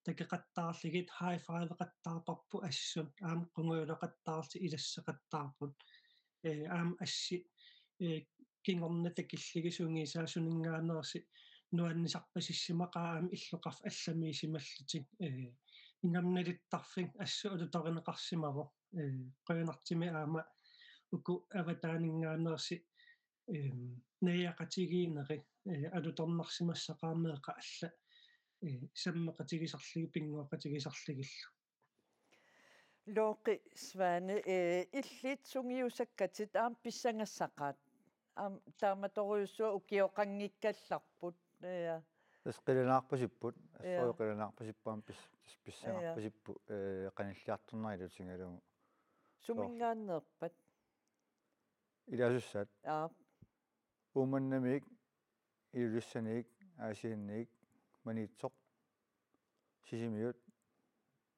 takoqattaarlugit high fiveqattaarparput assut, aamma qungujulaqattaarlutik ilassaqattaarput. Ee, aamma assit, ee, kingorna takillugit sungiusaasuninngaanneersut nuannisarpasissimaqaat aamma illoqarfik allamiusimallutik. Ee, ingammik naluttarfik assut alutorineqarsimavoq. Ee, qujanartumik aamma uku avataaninngaanneersut, eem, najugaqatigiinnerit, ee, alutornarsimassaqaat meeqqat allat eh, sammeqatigisarlugit, pinnguaqatigisarlugillu. Looqi Svane, eh, illit sungiusakkatit aamma pissangassaqaat. Aamma taamatorujussuaq ukioqanngikkallarput. Ja. Tassa qilanaarpasipput, Ja. assoru qilanaarpasipput aamma pis-, tassa pissangaarpasipput, eh, qanilliartornerat ilutigalugu. Suminngaanneerpat? Ilaasussaat. Aap. Uummannamiit, Ilulissaniit, Aasianniit, Maniitsoq, Sisimiut,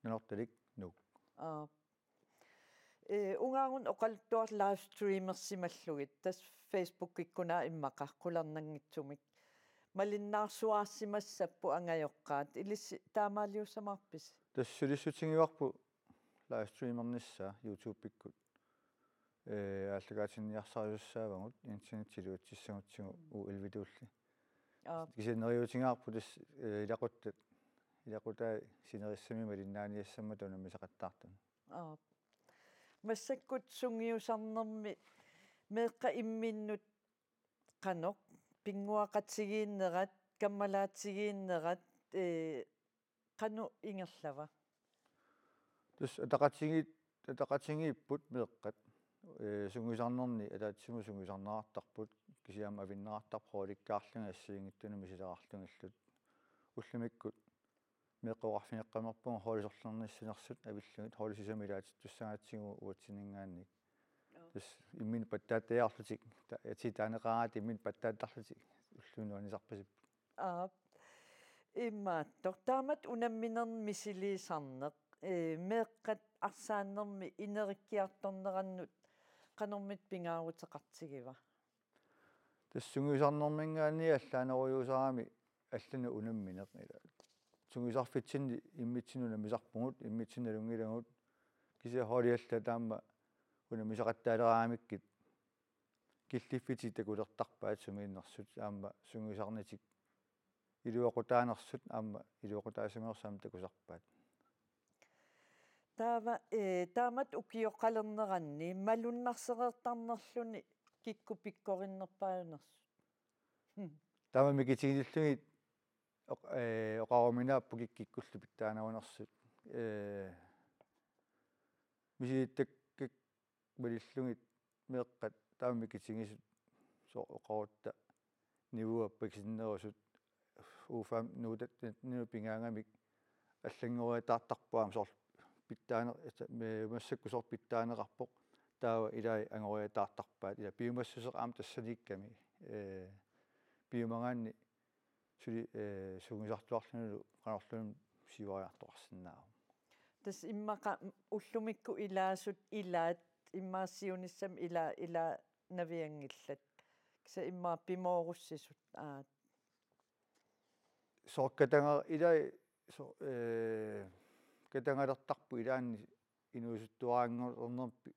Nanortalik, Nuuk. Aap. Eh, ungaarun oqaluttuaq livestreamersimallugit, tassa Facebookikkunaa immaqa qularnanngitsumik. Malinnaarsuaarsimassapput angajoqqaat, ilissi taamaaliussamaarpisi? Tassa sulissutigivarput livestreamernissaa YouTubekkut. Eh, aallakaatinniarsarisussaavagut internettiluatsissagutsigu U elleve-tulli. Aap. Kisianni neriuutigaarput tassa, eh, ilaquttat, ilaqutai sinerissami malinnaaniassammata unammisaqattaartut. Aap. Massakkut sungiusarnermi meeqqat imminnut qanoq pinnguaqatigiinnerat, kammalaatigiinnerat, eh, qanoq ingerlava? Tassa ataqatigiit-, ataqatigiipput meeqqat, eh, sungiusarnerni ataatsimut sungiusarneqartarput, kisianni aamma avinneqartarput holdikkaarlugit assigiinngitsunut misileqarlugillu. Ullumikkut meeqqat oqarfigeqqammerpugut holdit sorlernissanersut avillugit, holdit sisamat ilaatittussagatsigu uatsinngaanniit. Joo. Tassa imminnut pattaattajaarlutik, ta-, atit taaneqaraat imminnut pattaattarlutik, ulluni nuannisarpasipput. Aap. Imaattoq. Taamatut unamminermi misiliisarneq, eh, meeqqat arsaannermi ineriartornerannut qanormita pingaaruteqartigiva? Tassa sungiusarnerminngaanniit allaanerujussuusarami allanut unammineq ila. Sungiusarfitsinni immitsinnut unammisarpugut, immitsinnut nalunngilagut, kisianni holdiallat aamma unammisaqattaaleraangamikkit killiffitit takulertarpaat sumiinnersut aamma sungiusarnitik iluaqutaanersut aamma iluaqutaasimanersut aamma takusarpaat. Taava, eh, taamatut ukioqalerneranni malunnarsereertarnerluni kikkut pikkorinnerpaajunersut? Hmm. Taama mikitigillugit oq-, eh, oqaruminaapput kik-, kikkullu pitsaanarunersut. Eh, misilittakkakka malillugit meeqqat taama mikitigisut soorlu oqarutta niuerpaksinnerusut U fem nuutat ninu pigaangamik allanngoriataartarput aamma soorlu pitsaaneq, me-, massakkut soorlu pitsaaneqarpoq, taava ilai angoriataartarpaat, ila piumassuseq aamma tassaniikkami, eh, piumagaanni suli, eh, sungiusartuarlunilu qanorluunniit siuariartoqarsinnaavoq. Tassa immaqa ullumikkut ilaasut ilaat immaqa siunissami ila-, ilaanavianngillat. Kisianni immaqa pimoorussisut aat. Soorlu katanga-, ilai so-, eh, katagalertarput ilaanni inuusuttuaraanngornermi pi-,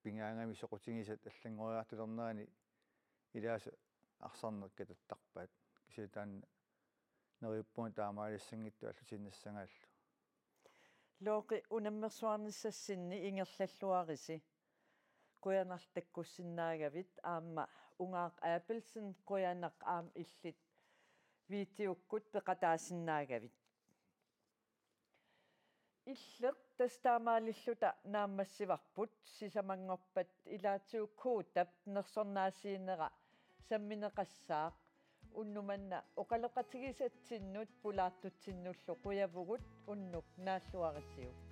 pigaangamik soqutigisat allanngoriartulernerani ilaasa arsarneq katattarpaat. Kisianni taanna neriuppunga taamaalissanngitsoq allutiinnassagaallu. Looqi, unammersuarnissassinni ingerlalluarisi. Qujanarlu takkussinnaagavit aamma Ungaaq Abelsen, qujanaq aamma illit videokkut peqataasinnaagavit. Illeq tassa taamaalilluta naammassivarput, sisamanngorpat ilaatigut Koodap nersornaasiinera sammineqassaaq, unnuk manna oqaloqatigisatsinnut pulaartutsinnullu qujavugut, unnuk naalluarisiuk.